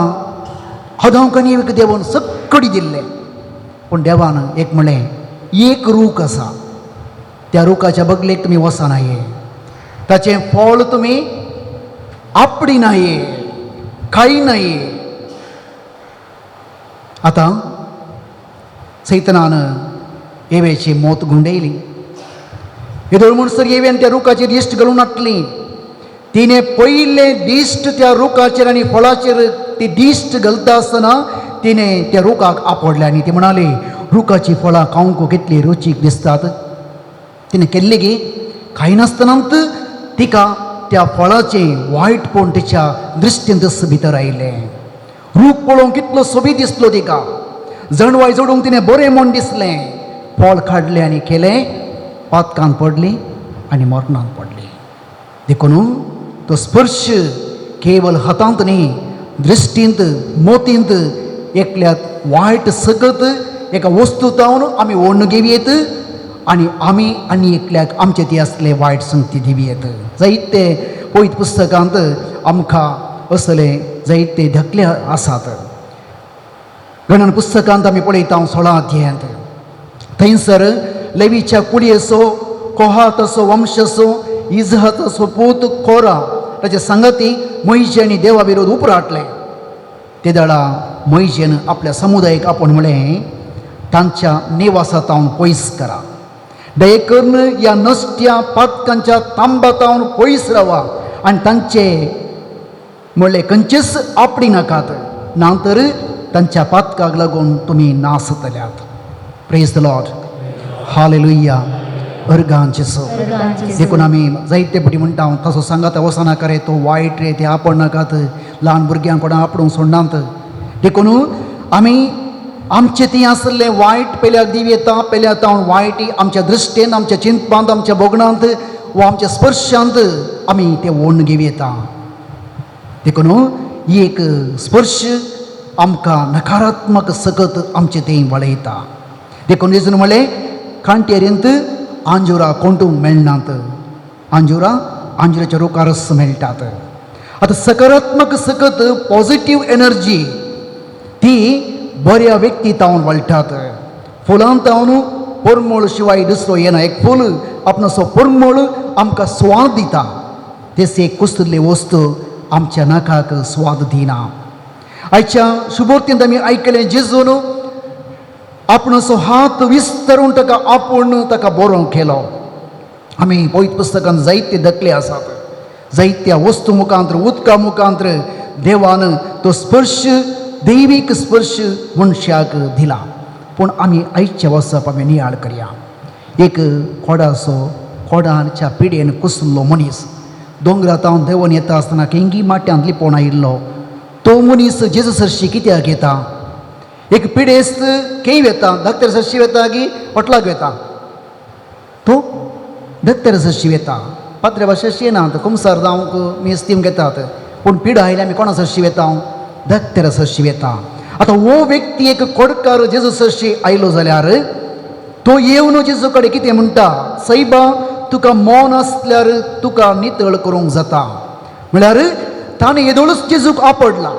S1: आदांक आनी एवेक देवान सकडी दिल्लें. पूण देवान एक म्हणलें, एक रूख आसा, त्या रुखाच्या बगलेक तुमी वचनाये, ताचें फळ तुमी आपडी नाये, खाय नाये. आतां सैतनान एवेची मोत गुंडयली. येदोळ म्हणसर एवेन त्या रुखाचेर दिश्ट घालून हाडली. तिणें पयलें दिश्ट त्या रुखाचेर आनी फळाचेर ती दिश्ट घालता आसतना तिणें त्या रुखाक आपडलें आनी ती म्हणाली, रुखाची फळां खावंक कितली रुचीक दिसतात. तिणें केल्लें गी खायनासतनाच तिका त्या फळाचें वायटपण तिच्या दृश्टींतच भितर आयलें. रूख पळोवंक कितलो सोबीत दिसलो तिका, जणवाय जोडूंक तिणें बरें म्हूण दिसलें. फळ काडलें आनी केलें, पातकान पडली आनी मरणान पडली. देखून तो स्पर्श केवल हातांत न्ही, दृश्टींत, मोतींत एकल्याक वायट सकत एका वस्तू जावन आमी ओडून घेवयेत आनी आमी आनी एकल्याक आमचे ती आसले वायट संगती दिवयेत. जायते पवित्र पुस्तकांत आमकां असले जायते धकले आसात. गणन पुस्तकांत आमी पळयता 16 अध्यायांत, थंयसर लेवीच्या कुडयेचो कोहाताचो वंशाचो इजहाचो पूत कोरा ताचे सांगाती मोयजे आनी देवा विरोध उपराटले. ते दळा मोयजेन आपल्या समुदायेक आपोवन म्हणलें, तांच्या निवासातावन पयस करा, दये करून ह्या नश्ट्या पातकांच्या तांबातावन पयस रावा आनी तांचे म्हणलें खंयचेच आपडी नाकात, ना तर तांच्या पातकाक लागून तुमी नासतल्यात. प्रेज the Lord, hallelujah, अर्गां जेजू. देखून आमी जायते फावटी म्हणटा, तसो सांगात वचनाका रे, तो वायट रे, ते आपण नाकात, ल्हान भुरग्यांक कोणा आपडूंक सोडनात. देखून आमी आमचे ती आसले वायट पेल्याक दिव येता. पेल्या तावन वायट आमच्या दृश्टेन, आमच्या चिंतपांत, आमच्या भोगणांत वा आमच्या स्पर्शांत आमी ते ओडून घेवं येता. देखून ही एक स्पर्श आमकां नकारात्मक सकत आमचे तें वळयता. देखून जेजून म्हणलें, कांटेरींत आंजुरा कोंटूंक मेळनात, आंजुरा आंजुराच्या रुखारच मेळटात. आतां सकारात्मक सकत, पॉजिटीव एनर्जी, ती बऱ्या व्यक्ती तावन वळटात. फुलां तावन परमळ शिवाय दुसरो येना. एक फूल आपणाचो परमळ आमकां स्वाद दिता, तेच एक कुसतली वस्तू आमच्या नाकाक स्वाद दिना. आयच्या शुभोर्तींत आमी आयकलें, जेजून आपणाचो हात विस्तरून ताका आपूण ताका बरो केलो. आमी पवित्र पुस्तकान जायते दखले आसात. जायत्या वस्तू मुखांत्र, उदका मुखांत्र देवान तो स्पर्श, दैवीक स्पर्श मनशाक दिला. पूण आमी आयचे वचप आमी नियाळ करया. एक कोडाचो कोडाच्या पिडेन कुसलो मनीस दोंगरा तावन देंवन येता आसतना केंगी माट्यांत लिपोवन आयिल्लो. तो मनीस जेजू सरशी कित्याक येता? एक पिडेस्त खंय वेता? डॉक्टर सरशी वेता की होटलाक वेता? तो डॉक्टर सरशी वेता. पात्रे भाशेशी येनात, कुमसार जावंक मीस दिवंक येतात, पूण पिडा आयल्या आमी कोणा सरशी वेता? डॉक्टर सरशी वेता. आतां हो व्यक्ती एक कोडकार जेजू सरशी आयलो जाल्यार तो येवन जेजू कडेन कितें म्हणटा? सैबा, तुका मन आसल्यार तुका नितळ करूंक जाता. म्हळ्यार ताणें येदोळूच जेजूक आपडला.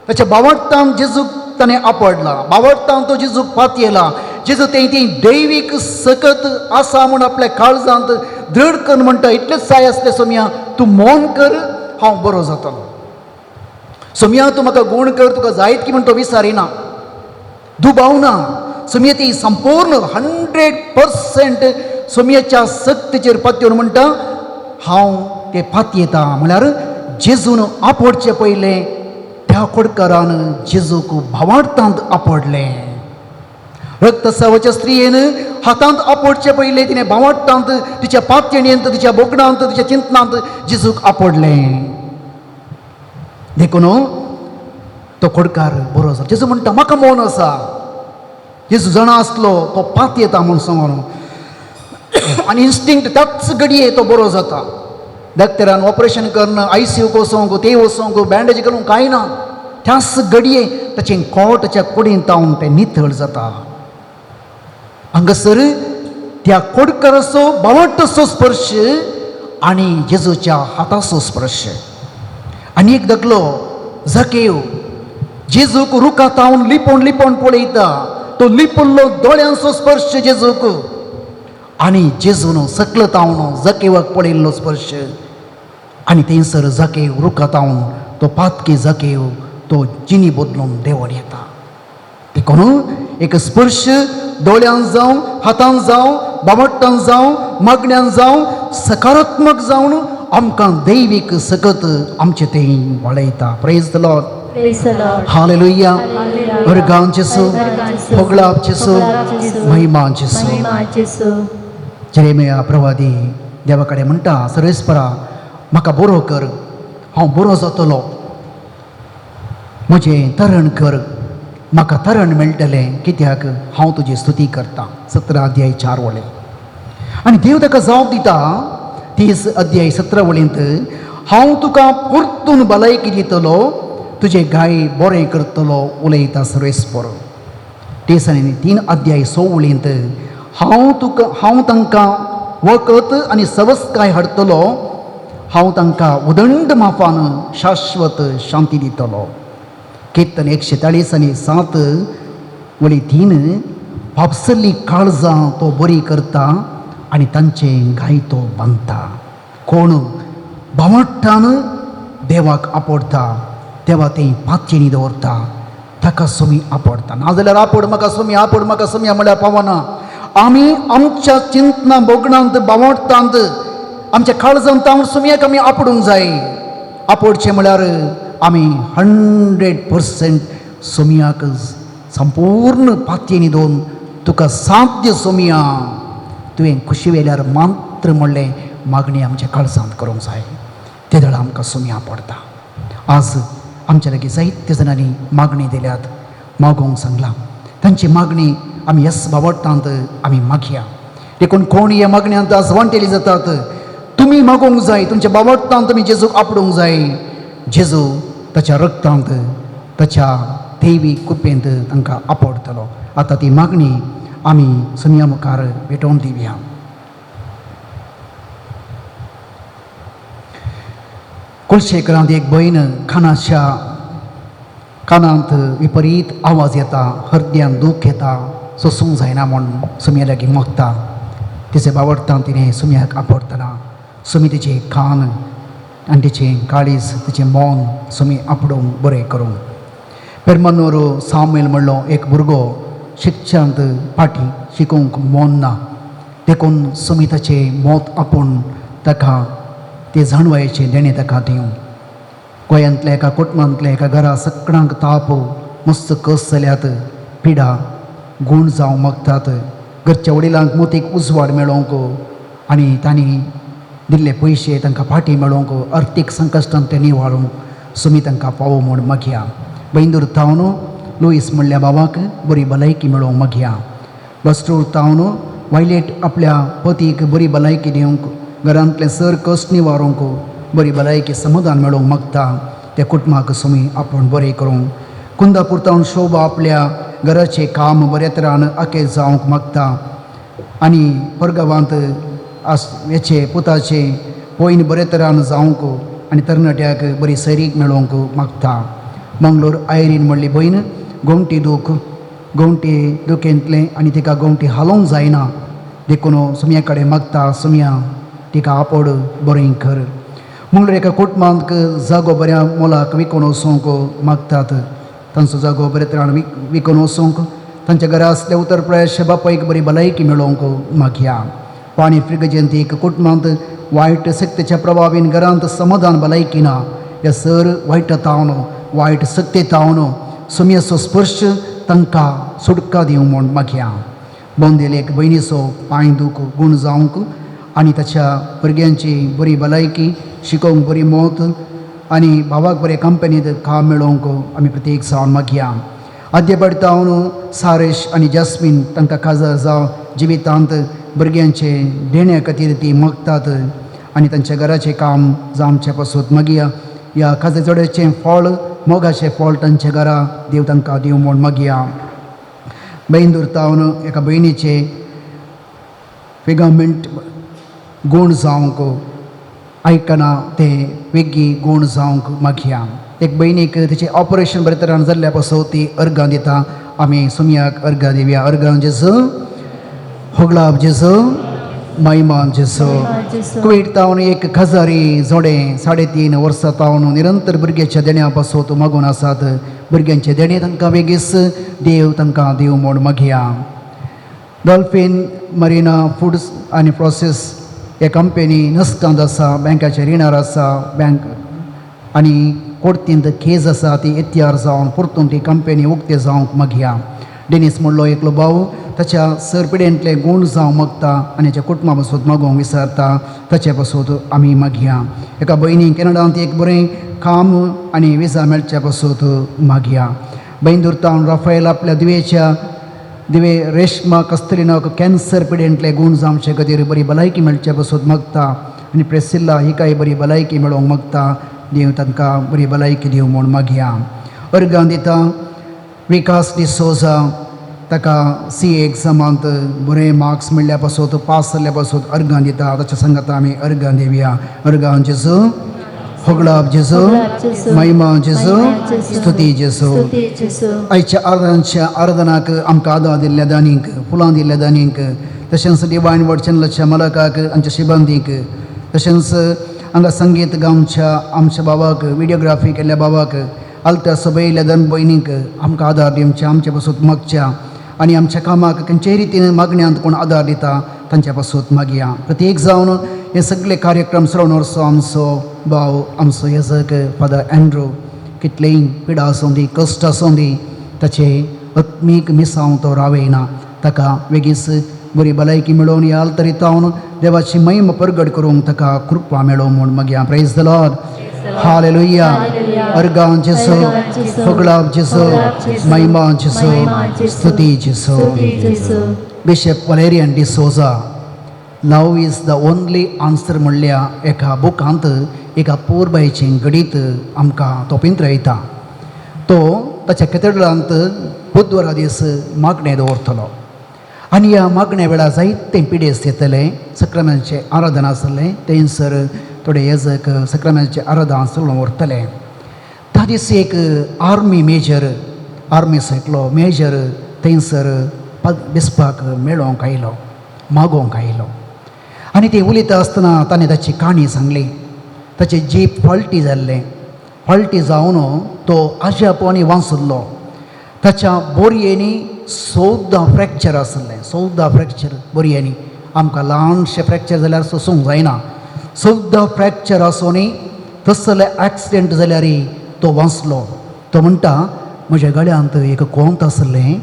S1: ताच्या बावडतान जेजूक ताणें आपडला, बावडतान तो जेजूक पातयेला. जेजू तें ती दैवीक सकत आसा म्हूण आपल्या काळजांत दृढ करून म्हणटा, इतलेंच जाय आसलें सोम्या, तूं मौन कर हांव बरो जातलो. सोमया तूं म्हाका गूण कर, तुका जायत की म्हण तो विसारिना, दुबाव ना. सोमया ती संपूर्ण 100% सोमयाच्या सक्तीचेर पातयेवन म्हणटा हांव ते पातयेता. म्हळ्यार जेजून आपोडचे पयलें त्या खोडकारान जेजूक भावार्थांत आपडलें. रक्तस्रावाच्या स्त्रियेन हातांत आपोडचे पयलें तिणें भावार्थांत, तिच्या पातयेणेंत, तिच्या बोगडांत, तिच्या चिंतनांत जेजूक आपडलें. देखून तो खोडकार बरो आसा. जेजू म्हणटा म्हाका मौन आसा. जेजू जाणा आसलो तो पातयेता म्हूण सांगून आनी इन्स्टिंक्ट त्याच घडये तो बरो जाता. डॉक्टरान ऑपरेशन करून आयसीयूक वचोंक, ते वचोंक, बँडेज घालूंक कांय ना, त्याच घडये ताचें कोट ताच्या कुडींत तावन तें नितळ जाता. हांगासर त्या खोडकाराचो बावटाचो स्पर्श आनी जेजूच्या हाताचो स्पर्श. आनी एक धाकलो जकेव जेजूक रुखा तावन लिपोवन लिपोवन पळयता, तो लिपल्लो दोळ्यांचो स्पर्श जेजूक आनी जेजून सकल तावन जकेवाक पळयल्लो स्पर्श. आनी थंयसर जकेव रुखा तावन तो पातकी जकेव तो जिनी बदलून देंवन येता. देखून एक स्पर्श दोळ्यान जावं, हातान जावं, बावट्टान जावं, मागण्यान जावं, सकारात्मक जावन आमकां दैवीक सकत आमचे थंय वाडयता. Praise the Lord.
S2: Praise the Lord.
S1: Hallelujah.
S2: Hallelujah.
S1: वर्गान जेसू,
S2: वर्गान जेसू,
S1: होगळाप जेसू,
S2: होगळाप जेसू,
S1: महिमा जेसू.
S2: महिमा जेसू.
S1: जेरेमिया प्रवादी देवा कडेन म्हणटा, सर्वेस्परा म्हाका बरो कर, हांव बरो जातलो, म्हजें तरण कर, म्हाका तरण मेळटलें, कित्याक हांव तुजी स्तुती करतां. 17 अध्याय 4 वळी. आनी देव ताका जाप दिता 30 अध्याय 17 वळींत, हांव तुका परतून भलायकी दितलो, तुजें गाय बरें करतलो, उलयता सर्वेस्पर. 30 आनी 3 अध्याय 6 वळींत, हांव तांकां वखद आनी सवस्काय हाडटलो, हांव तांकां उदंड माफान शाश्वत शांती दितलो. कीर्तन 140 आनी 7 वळी 3, पापसल्ली काळजां तो बरी करता आनी तांचें घाय तो बांदता. कोण भावार्थान देवाक आपडता, देवा तें पातयेणी दवरता, ताका सोमी आपडता. नाजाल्यार आपड म्हाका सोमी, आपड म्हाका सोमया म्हळ्यार पावना. आमी आमच्या चिंतना भोगणांत भावार्थांत आमच्या काळजांत हांव सोमयाक आमी आपडूंक जाय. आपडचें म्हळ्यार आमी 100% सोमयाक संपूर्ण पातयेणी दवरून तुका साध्य सोमया, तुवें खुशी वेल्यार मात्र म्हणलें मागणी आमच्या काळजांत करूंक जाय. ते वेळार आमकां सोमया पडटा. आज आमच्या लागीं जायते जाणांनी मागणी दिल्यात, मागोवंक सांगलां. तांची मागणी आमी येस बावडटांत आमी मागया. देखून कोण ह्या मागण्यांत आज वांटेली जातात, तुमी मागोवंक जाय. तुमच्या बावडटांत तुमी जेजूक आपडूंक जाय. जेजू ताच्या रक्तांत ताच्या देवी कृपेंत तांकां आपडटलो. आतां ती मागणी आमी सोमया मुखार भेटोवन दिवया. कुलशेखरांत एक भयण कानाच्या कानांत विपरीत आवाज येता, हरद्यान दूख येता, सोसूंक जायना म्हूण सोमया लागीं मागता. तिचे बावडटान तिणें सोमयाक आपडटना सोमी तिचे कान आनी तिचें काळीज, तिचें मौन सोमी आपडूंक बरें करूंक. पेरमनूर सामेल म्हणलो एक भुरगो शिक्षांत फाटीं, शिकोवंक मन ना, देखून सोमी ताचें मत आपूण ताका ते जाणवायेचें देणें ताका दिवं. गोंयांतल्या एका कुटुंबांतल्या एका घरा सगळ्यांक ताप, मस्त कस जाल्यात, पिडा गूण जावं मागतात. घरच्या वडिलांक मोतीक उजवाड मेळोवंक आनी तांणी दिल्ले पयशे तांकां फाटीं मेळोवंक, अर्थीक संकश्टान ते निवाळूंक सोमी तांकां पावो म्हूण मागया. बैंदूर थावन लुईस म्हणल्या बाबाक बरी भलायकी मेळोवंक मागया. बस्टूर थावन वायलेट आपल्या पतीक बरी भलायकी दिवंक, घरांतलें सर कश्ट निवारूंक, बरी भलायकी समाधान मेळोवंक मागता. त्या कुटुंबाक सोमी आपूण बरें करूंक. कुंदापूर थावन शोभा आपल्या घराचें काम बऱ्या तरान आकेर जावंक मागता. आनी परगांवांत आस हेचे पुताचे पयन बऱ्या तरान जावंक आनी तरणाट्याक बरी सैरीक मेळोवंक मागता. मंगलोर आयरीन म्हणली भयण गोमटी दूख, गोमटी दुखेंतलें आनी तिका गोमटी हालोवंक जायना, देखून सोमया कडेन मागता, सोमया तिका आपोड बरें कर. मंगळूर एका कुटुंबांत जागो बऱ्या मोलाक विकून वचूंक मागतात. तांचो जागो बरे तरान विकून वचूंक, तांच्या घरा आसल्या उत्तर प्रदेश बापायक बरी भलायकी मेळोवंक मागया. पाणी फ्रिगजंती एक कुटुंबांत वायट शक्तीच्या प्रभावीन घरांत समाधान भलायकी ना. ह्या सर वायट तावन, वायट शक्ती तावन सुमयेचो स्पर्श तांकां सुटका दिवं म्हूण मागया. बोंदेल एक भयणीचो पांय दूख गूण जावंक आनी ताच्या भुरग्यांची बरी भलायकी, शिकोवंक बरी मौत आनी भावाक बरे कंपनींत काम मेळोवंक आमी प्रत्येक जावन मागया. आद्य तावन सारेश आनी जास्मीन तांकां काजार जावं जिवितांत भुरग्यांचे देण्या खातीर ती मागतात आनी तांच्या घराचें काम जावचे पासून मागया. ह्या काजार जोड्याचें फळ, मोगाचें फळ तांच्या घरा देव तांकां दिवं म्हूण मागया. बैंदूर तावन एका भयणीचे फिगामेंट गूण जावंक आयकना तें वेगीं गूण जावंक मागया. एक भयणीक तिचें ऑपरेशन बरे तरान जाल्ल्या पासून ती अर्गां दिता. आमी सुमयाक अर्गां दिवया. अर्गां जेजू, होगळाप जेजू, महिमा जेजू. कुवेट तावन एक खजारी जोडे 3.5 वर्सां तावन निरंतर भुरग्याच्या देण्या पासून मागून आसात. भुरग्यांचे देणे तांकां वेगीच देव तांकां दिवं म्हूण मागया. डॉल्फीन मरिना फुड्स आनी प्रोसेस हे कंपनी नस्कांत आसा, बँकाचे रिणार आसा. बँक आनी कोर्तींत केज आसा ती इतिहार जावन परतून ती कंपनी उक्ते जावंक मागया. डेनीस म्हणलो एकलो भाव ताच्या सर पिडेंतले गूण जावं मागता आनी ताच्या कुटुंबा पासून मागोवंक विसरता, ताचे पासून आमी मागया. एका भयणीक कॅनडांत एक बरें काम आनी विजा मेळच्या पासून मागया. बैंदूर तावन राफायल आपल्या दिवेच्या दिवे रेशमा कस्तरिनाक कॅन्सर पिडेंतले गूण जावचे खातीर बरी भलायकी मेळचे पासून मागता आनी प्रेसिल्ला हिकाय बरी भलायकी मेळोवंक मागता. देव तांकां बरी भलायकी दिवं म्हूण मागया. अर्गां दिता विकास डिसोजा, ताका सी ए एग्जामांत बरे मार्क्स मेळ्ळ्या पासून, पास जाल्ल्या पासून अर्गां दिता. ताच्या सांगाता आमी अर्गां दिवया. अर्गां जेजू, होगळाप जेजू, महिमा जेजू, स्तुती जेजू. आयच्या आराधनाच्या आराधनाक आमकां आदार दिल्ल्या दानींक, फुलां दिल्ल्या दानींक, तशेंच डिवायन वर्ड चॅनलाच्या मालकाक, आमच्या शिबंदीक, तशेंच हांगा संगीत गावच्या आमच्या बाबाक, विडियोग्राफी केल्ल्या बाबाक, आलत्या सभयल्या दन भयणींक आमकां आदार दिवच्या, आमचे पासून मागच्या आनी आमच्या कामाक खंयचेय रितीन मागण्यांत कोण आदार दिता तांच्या पासून मागया. प्रत्येक जावन हे सगळे कार्यक्रम चलोवन व्हरचो आमचो भाव, आमचो येजक फादर एन्ड्रू, कितलेय पिडा आसूं दी, कश्ट आसूं दी, ताचे आत्मीक मिसांव तो रावयना. ताका वेगीच बरी भलायकी मेळोवन ह्या तरी तावन देवाची महिमा परगट करूंक ताका कृपा मेळोवं म्हूण मागया. Praise the Lord, hallelujah. अर्गां जेसू, होगळाप जेसू, महिमा जेसू, स्तुती जेसू. Bishop Valerian D'Souza love is the only answer म्हणल्या एका बुकांत एका पोरबायचें घडीत आमकां तो पिंत्रयता. तो ताच्या कॅथेड्रलांत बुधवारा दीस मागणें दवरतलो आनी ह्या मागण्या वेळार जायते पिडेस्त येतले. सक्रामेंताचें आराधन आसलें थंयसर थोडे येजक सक्रामेंताचें आराधन चलोवन व्हरतले. त्या दीस एक आर्मी मेजर, आर्मीचो एकलो मेजर थंयसर बिस्पाक मेळोवंक आयलो, मागोवंक आयलो आनी ते उलयता आसतना ताणें ताची काणी सांगली. ताचें जीप फाल्टी जाल्लें, फाल्टी जावन तो आज्यापो आनी वांचल्लो. ताच्या बोरयेंनी 14 फ्रॅक्चर आसलें, 14 फ्रॅक्चर बोरयेंनी. आमकां ल्हानशें फ्रॅक्चर जाल्यार सोसूंक जायना. 14 फ्रॅक्चर आसूनय तसले एक्सिडेंट जाल्यार तो वांचलो. तो म्हणटा, म्हज्या गळ्यांत एक कोंत आसलें,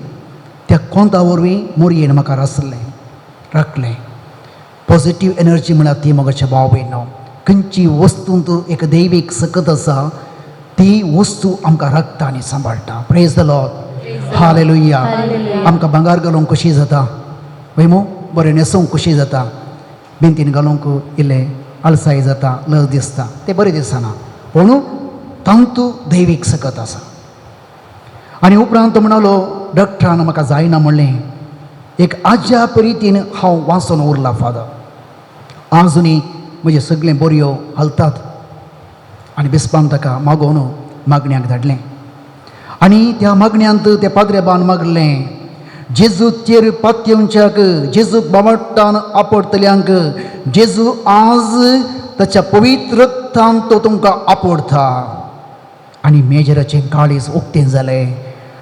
S1: त्या कोंता वरवीं मोरयेन म्हाका रासलें, राखलें. पॉझिटीव एनर्जी म्हळ्यार ती. म्हज्या भाव भयणो, खंयची वस्तूंत एक दैवीक सकत आसा, ती वस्तू आमकां राखता आनी सांबाळटा. Praise the Lord, hallelujah. आमकां भांगर घालूंक खोशी जाता वय मू, बरें न्हेसूंक खोशी जाता, बेंतीन घालूंक इल्लें आळसाय जाता, लज दिसता, तें बरें दिसना, पूण तांतू दैवीक सकत आसा. आनी उपरांत तो म्हणालो, डॉक्टरान म्हाका जायना म्हणलें, एक आज्या रितीन हांव वाचून उरला फादर, आजुनी म्हजे सगळे बोरयो हालतात. आनी बिस्पान ताका मागोवन मागण्याक धाडलें आनी त्या मागण्यांत त्या पाद्रेबान मागलें, जेजूचेर पातयेवच्याक, जेजूक बाबट्टान आपडतल्यांक जेजू आज ताच्या पवित्र रक्तान तो तुमकां आपडता. आनी मेजराचें काळीज उक्तें जालें,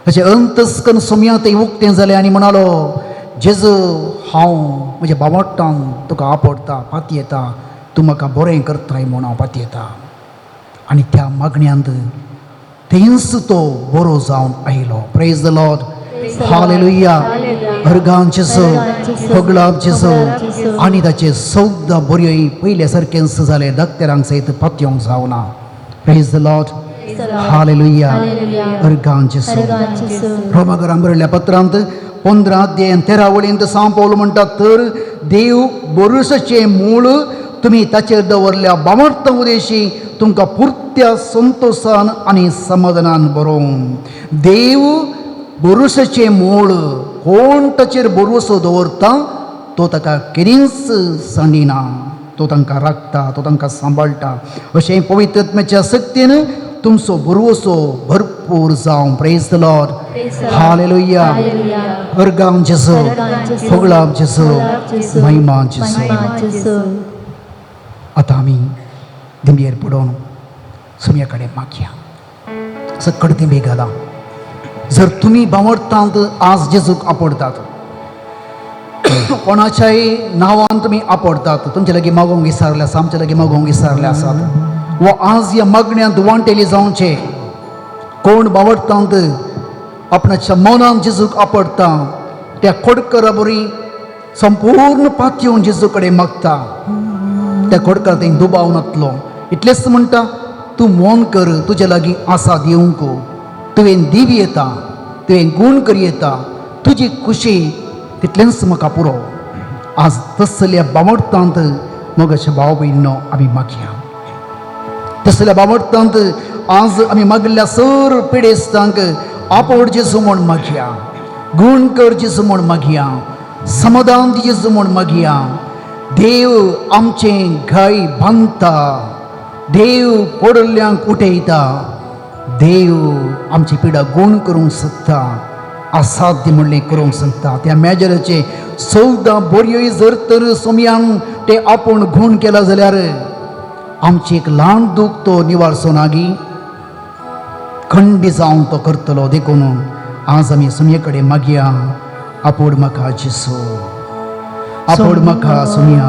S1: ताचें अंतस्कन सोम्या तें उक्तें जालें आनी म्हणालो, जेजू हांव म्हज्या बावडटान तुका आपडता, पातयेता, तूं म्हाका बरें करताय म्हूण हांव पातयेता. आनी त्या मागण्यांत थंयच तो बरो जावन आयलो. Praise the Lord. Hallelujah. अर्गां जेजू, होगळाप जेजू. आनी ताचे सौदा बऱ्योय पयल्या सारकेंच जालें, डॉक्टरांक सयत पातयोंक जावना. Praise the Lord. Hallelujah. अर्गां जेजू. रोमागरां बरयल्ल्या पत्रांत 15 अध्याय 13 वळींत सांव पावल म्हणटा, तर देव बोरुसाचें मूळ तुमी ताचेर दवरल्या बामर्त उदेशी तुमकां पुरत्या संतोशान आनी समाधानान बरोवन. देव बोरुसाचें मूळ, कोण ताचेर बोरवसो दवरता तो ताका केन्नाच सांडिना, तो तांकां राखता, तो तांकां सांबाळटा. अशें पवित्र आत्म्याच्या शक्तीन तुमचो भरवसो भरपूर जावं. Praise the Lord. Hallelujah. अर्गां जेजू, होगळाप जेजू, महिमा जेजू. आतां आमी दिंबयेर पडोवन सुमया कडेन मागया. सकड दिंबी घाला. जर तुमी बावडटांत आज जेजूक आपडतात, कोणाच्याय नांवान तुमी आपडतात, तुमचे लागीं मागोवंक विसरले आसा, आमचे लागीं मागोवंक विसरले आसात, वो आज ह्या मागण्यांत वांटेली जावचे. कोण बावडटांत आपणाच्या मनान जेजूक आपडटा, त्या खोडकरा बरी संपूर्ण पातयेवन जेजू कडेन मागता, त्या खोडकर थंय दुबाव नातलो. इतलेंच म्हणटा, तूं मोन कर, तुजे लागीं आसा दिवंक, तुवें दिवी येता, तुवें गूण करी येता, तुजी खुशी तितलेंच म्हाका पुरो. आज तसल्या बावडटांत मोगाच्या भाव भयणीनो आमी मागया. तसल्या बावडटांत आज आमी मागिल्ल्या सर पिडेस्तांक आपोड जेजू म्हूण मागया, गूण कर जेजू म्हूण मागया, समाधान जेजू म्हूण मागया. देव आमचें घाय बांदता, देव पडिल्ल्यांक उठयता, देव आमची पिडा गूण करूंक शकता, असाध्य म्हणलें करूंक शकता. त्या मेजराचे 14 बोरयोय जर तर सोमयान ते आपूण गूण केला जाल्यार आमची एक ल्हान दूख तो निवारचो नागी, खंडी जावन तो करतलो. देखून आज आमी सुमये कडेन मागया, आपोड म्हाका जेसू, आपोड म्हाका सुमया.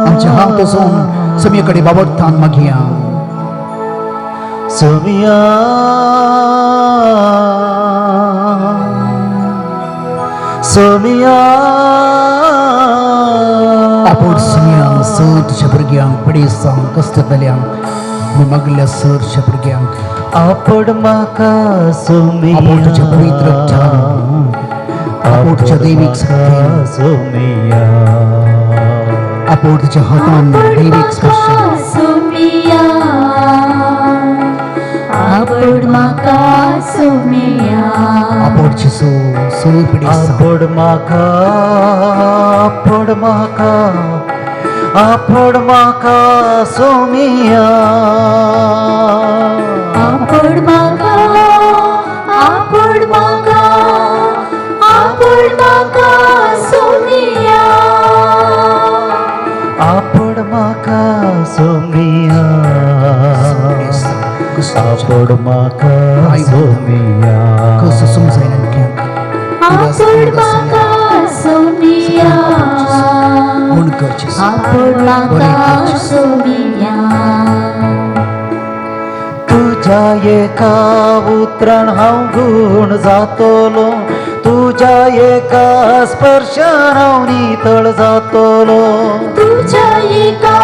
S1: आमचे हात वचून सुमये कडेन बाबडतान मागया.
S3: सोमिया, सोमिया,
S1: आपोड सुमया सर तुज्या भुरग्यांक, पिडेस्तांक, कश्टतल्यांक, आमी मागल्या सरच्या भुरग्यांक.
S3: आपोड म्हाका सोमिया,
S1: आपोड तुज्या पवित्र रक्तान, आपोड तुज्या दैवीक शक्तीन,
S3: सोमिया,
S1: आपोड तुज्या हातान दैवीक स्पर्शान.
S2: सोमिया, आपोड म्हाका सोमिया.
S1: आपोड जेसू सर पिडेस्तांक.
S3: आपोड म्हाका, आपोड म्हाका, आपोड म्हाका सोमिया.
S2: आपोड म्हाका, आपोड म्हाका, आपोड म्हाका सोमिया.
S3: आपोड म्हाका सोमिया, आपोड म्हाका सोमिया.
S1: कसो समजायना भुरग्यांक.
S2: आपोड म्हाका सोमिया,
S1: गुण कर जेसू.
S2: आपोड म्हाका सोमिया.
S3: तुज्या एका उतरान हांव गूण जातलो, तुज्या एका स्पर्शान हांव नितळ जातलो.
S2: तुज्या एका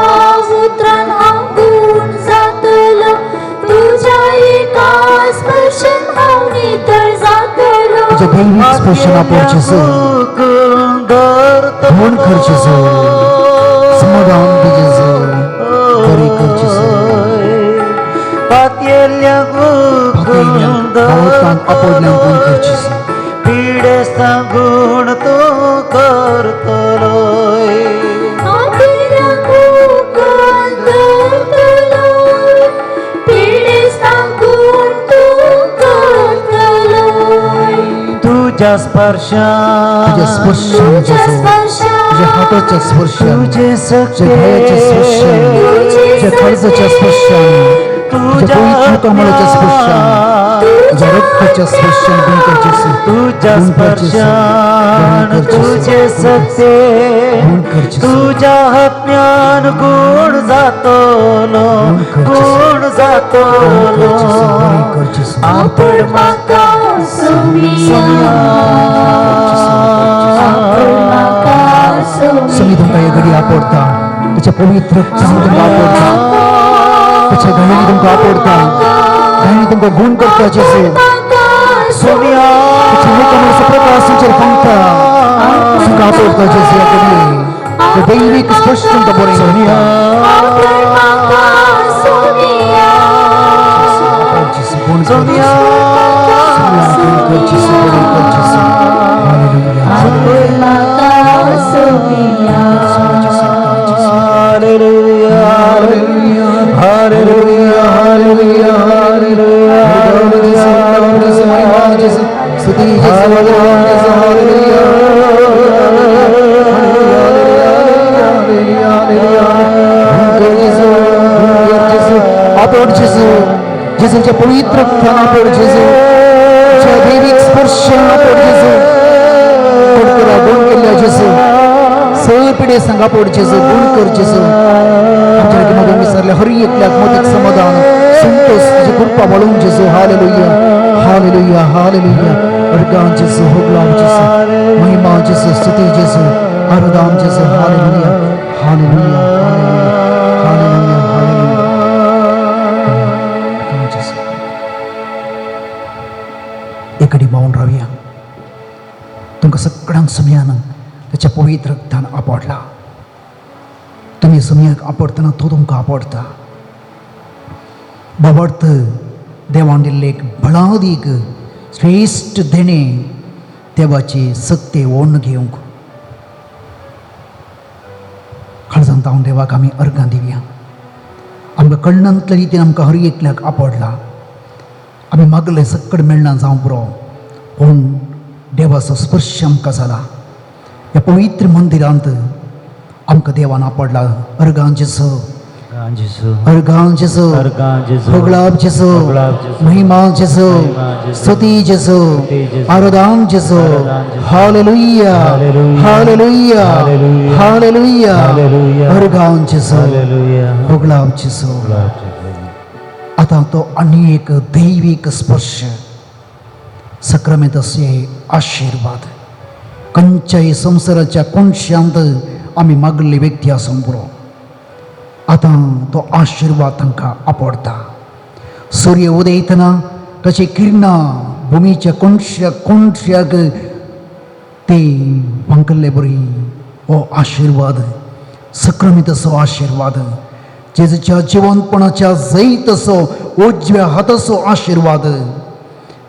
S2: उतरान हांव गूण जातलो, तुज्या एका स्पर्शान हांव नितळ जातलो.
S1: तुज्या दैवीक स्पर्शान आपोड जेसू, गुण कर जेसू, समाधान दी जेसू, बरें कर जेसू.
S3: पातयेल्ल्यांक
S1: पातयेल्ल्यांक, बावळटांक, आपोडल्यांक गुण कर जेसू.
S3: पिडेस्तांक गूण तूं करतलोय.
S2: पातयेल्ल्यांक गुण करतलोय, पिडेस्तांक गुण तूं करतलोय.
S3: तुज्या स्पर्शान,
S1: तुज्या स्पर्शान
S2: तुज्या
S1: जेसू,
S2: स्पर्शान,
S1: तुझ्या हाताच्या स्पर्शान,
S3: तुझे
S1: तुझ्या घायाच्या स्पर्शान, तुझ्या खर्चाच्या स्पर्शान, तुझ्या पवित्र कमळाच्या स्पर्शान, तुझ्या रक्ताच्या स्पर्शान गुण कर जेसू.
S3: तुझ्या
S1: गुण कर जेसू.
S3: स्पर्शान
S1: गुण कर जेसू.
S3: तुझे सत्य
S1: गुण कर जेसू.
S3: तुझ्या ज्ञान गुण जातलो,
S1: गुण कर जेसू.
S3: गुण जातलो.
S1: गुण कर जेसू.
S2: आपण म्हाका सोमिया, आपण म्हाका
S1: समी तुमकां हे घडी आपडता, तुझ्या पवित्र रक्तान तुमकां आपडता, तुझ्या घायांनी तुमकां आपडता, घायांनी तुमकां गुण करता जेसू.
S3: सोमिया.
S1: तुझ्या मुखामळाचो प्रकाश तुमचेर फांकता, तुमकां आपडता जेसू. ह्या घडये ते दैवीक स्पर्श तुमकां बरें
S3: सोमिया.
S2: आपण म्हाका सोमिया,
S1: जेसू. गुण कर
S3: सोमिया.
S1: जेसू. गुण कर जेसू, बरें कर जेसू. हालेलुया.
S2: आपण म्हाका सोमिया.
S3: Hallelujah, hallelujah, hallelujah, hallelujah, hallelujah.
S1: स्तुति जेसू, जेसू, हालेलुया. आपण जेसू, जेसूच्या पवित्र रक्तान आपण जेसू, तुझ्या दैवीक स्पर्शान आपण जेसू, पडकरा गुण केल्ल्या जेसू, सगळे पिढे सांगा पोट जेसू, गुण कर जेसू. आमच्या लागीं मागून विसरल्या हर एकल्याक मोदीक समाधान, संतोष, तुजी कृपा वाळून जेसू. हालेलुया, हालेलुया, हालेलुया. अर्गां जेसू, होगलाम जेसू, महिमा जेसू, स्तुती जेसू, आराधना जेसू. हालेलुया, हालेलुया, हालेलुया, हालेलुया, हालेलुया जेसू. एकडे मौन रावया. तुमकां सगळ्यांक सुमयान त्याच्या पवित्र रक्तान आपडला. तुमी सुमयाक आपडतना तो तुमकां आपडता. बाबर्थ देवान दिल्लें एक बळादीक श्रेश्ठ देणें, देवाची सत्ते ओडून घेवंक काळजांत हांव देवाक आमी अर्गां दिवया. आमकां कळनातल्या रितीन आमकां हर एकल्याक आपडला. आमी मागलें सक्कड मेळना जावं पुरो, पूण देवाचो स्पर्श आमकां जाला. ह्या पवित्र मंदिरांत आमकां देवान आपडला. अर्गां जेसू.
S3: जेसू.
S1: अर्गां जेसू.
S3: अर्गां जेसू.
S1: होगळाप जेसू.
S3: होगळाप जेसू.
S1: महिमा जेसू.
S3: महिमा जेसू.
S1: स्तुती जेसू.
S3: स्तुती जेसू.
S1: आराधना जेसू.
S3: आराधना जेसू.
S1: Hallelujah,
S3: hallelujah.
S1: Hallelujah,
S3: hallelujah.
S1: Hallelujah.
S3: Hallelujah.
S1: अर्गां जेसू.
S3: हालेलुया.
S1: होगळाप जेसू.
S3: होगळाप जेसू.
S1: आतां तो आनी एक दैवीक स्पर्श, सक्रामेंताचे आशिर्वाद खंयच्याय संवसाराच्या कोनशांत आमी मागल्ली व्यक्ती आसूंक पुरो, आतां तो आशिर्वाद तांकां आपडता. सूर्य उदयतना ताची किरणां भुमीच्या कोनश्या कोनश्याक ते फांकल्ले बरी हो आशिर्वाद, सक्रामेंताचो आशिर्वाद, जेजूच्या जिवंतपणाच्या जैताचो उजव्या हाताचो आशिर्वाद,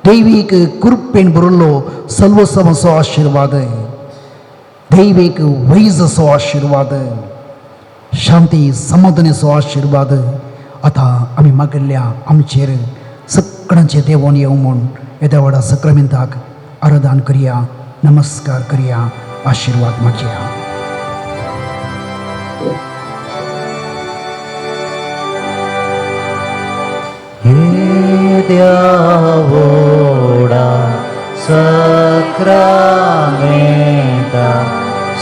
S1: दैवीक कृपेन भरिल्लो सर्वसमाचो आशिर्वाद, दैवीक वैजाचो आशिर्वाद, शांती समाधानाचो आशिर्वाद आतां आमी मागिल्ल्या आमचेर सगळ्यांचे देवोन येवं म्हूण येद्या व्हडा सक्रामेंताक आराधन करया, नमस्कार करया, आशिर्वाद मागया.
S3: येद्या व्हडा सक्रामेंता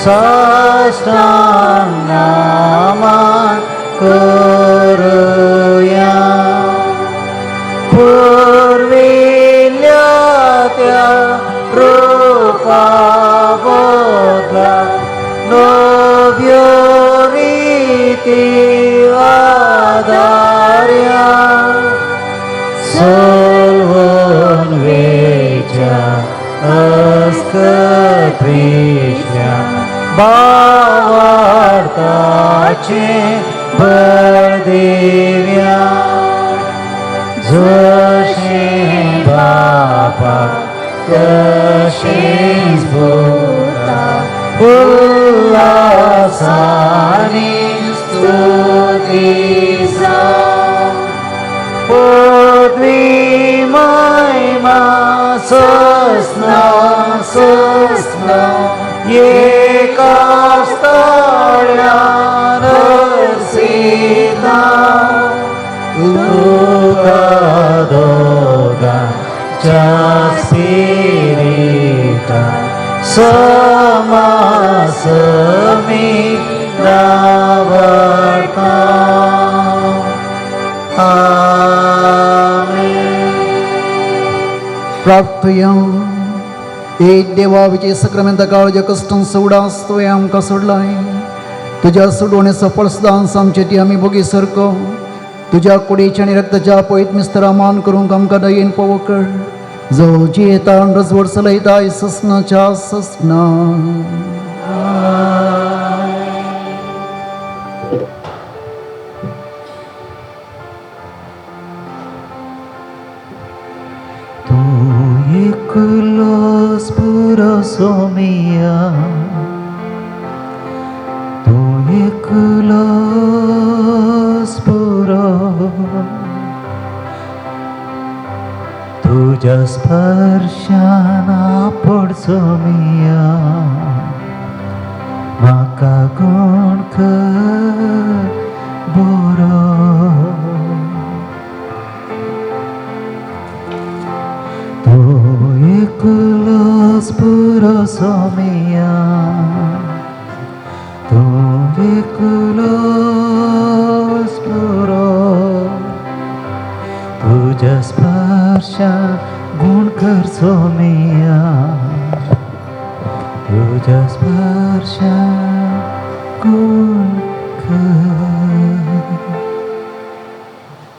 S3: साष्टांग नमन करूया. पुर्विल्ल्या त्या रुपा बदला नव्यो रिती आदार्या. सलवून वेच्या अस्कत्रिश्या भावार्थाचे बळ दिव्या. जशें बापाक तशेंच पुताक उल्हासानी स्तुती जावं. पदवी महिमा सस्ना सस्ना एकास्ताना. स्पिरिता समासमी दावता. आमेन.
S1: प्रार्थया. एक देवा, विजय सक्रामेंता काळजा कश्टांचो उडास तुवें आमकां सोडलाय. तुज्या सोडवणे सफळ सदांच आमचे ती आमी भोगी सारको तुज्या कुडीच्या आनी रक्ताच्या पयत मिस्तरा मान करूंक आमकां दयेन पावो कर, जो जियेता रजवड चलयता ससनाच्या ससना.
S3: तूं एकलोच पुरो सोमिया, तूं एकलोच पुरो. तुज्या स्पर्शान आपड सोमिया, म्हाका गुण कर बरो. तूं एकलोच पुरो सोमिया, तूं एकलोच पुरो. तुज्या स्पर्शान गुण कर सोमिया, तुज्या स्पर्शान गुण कर.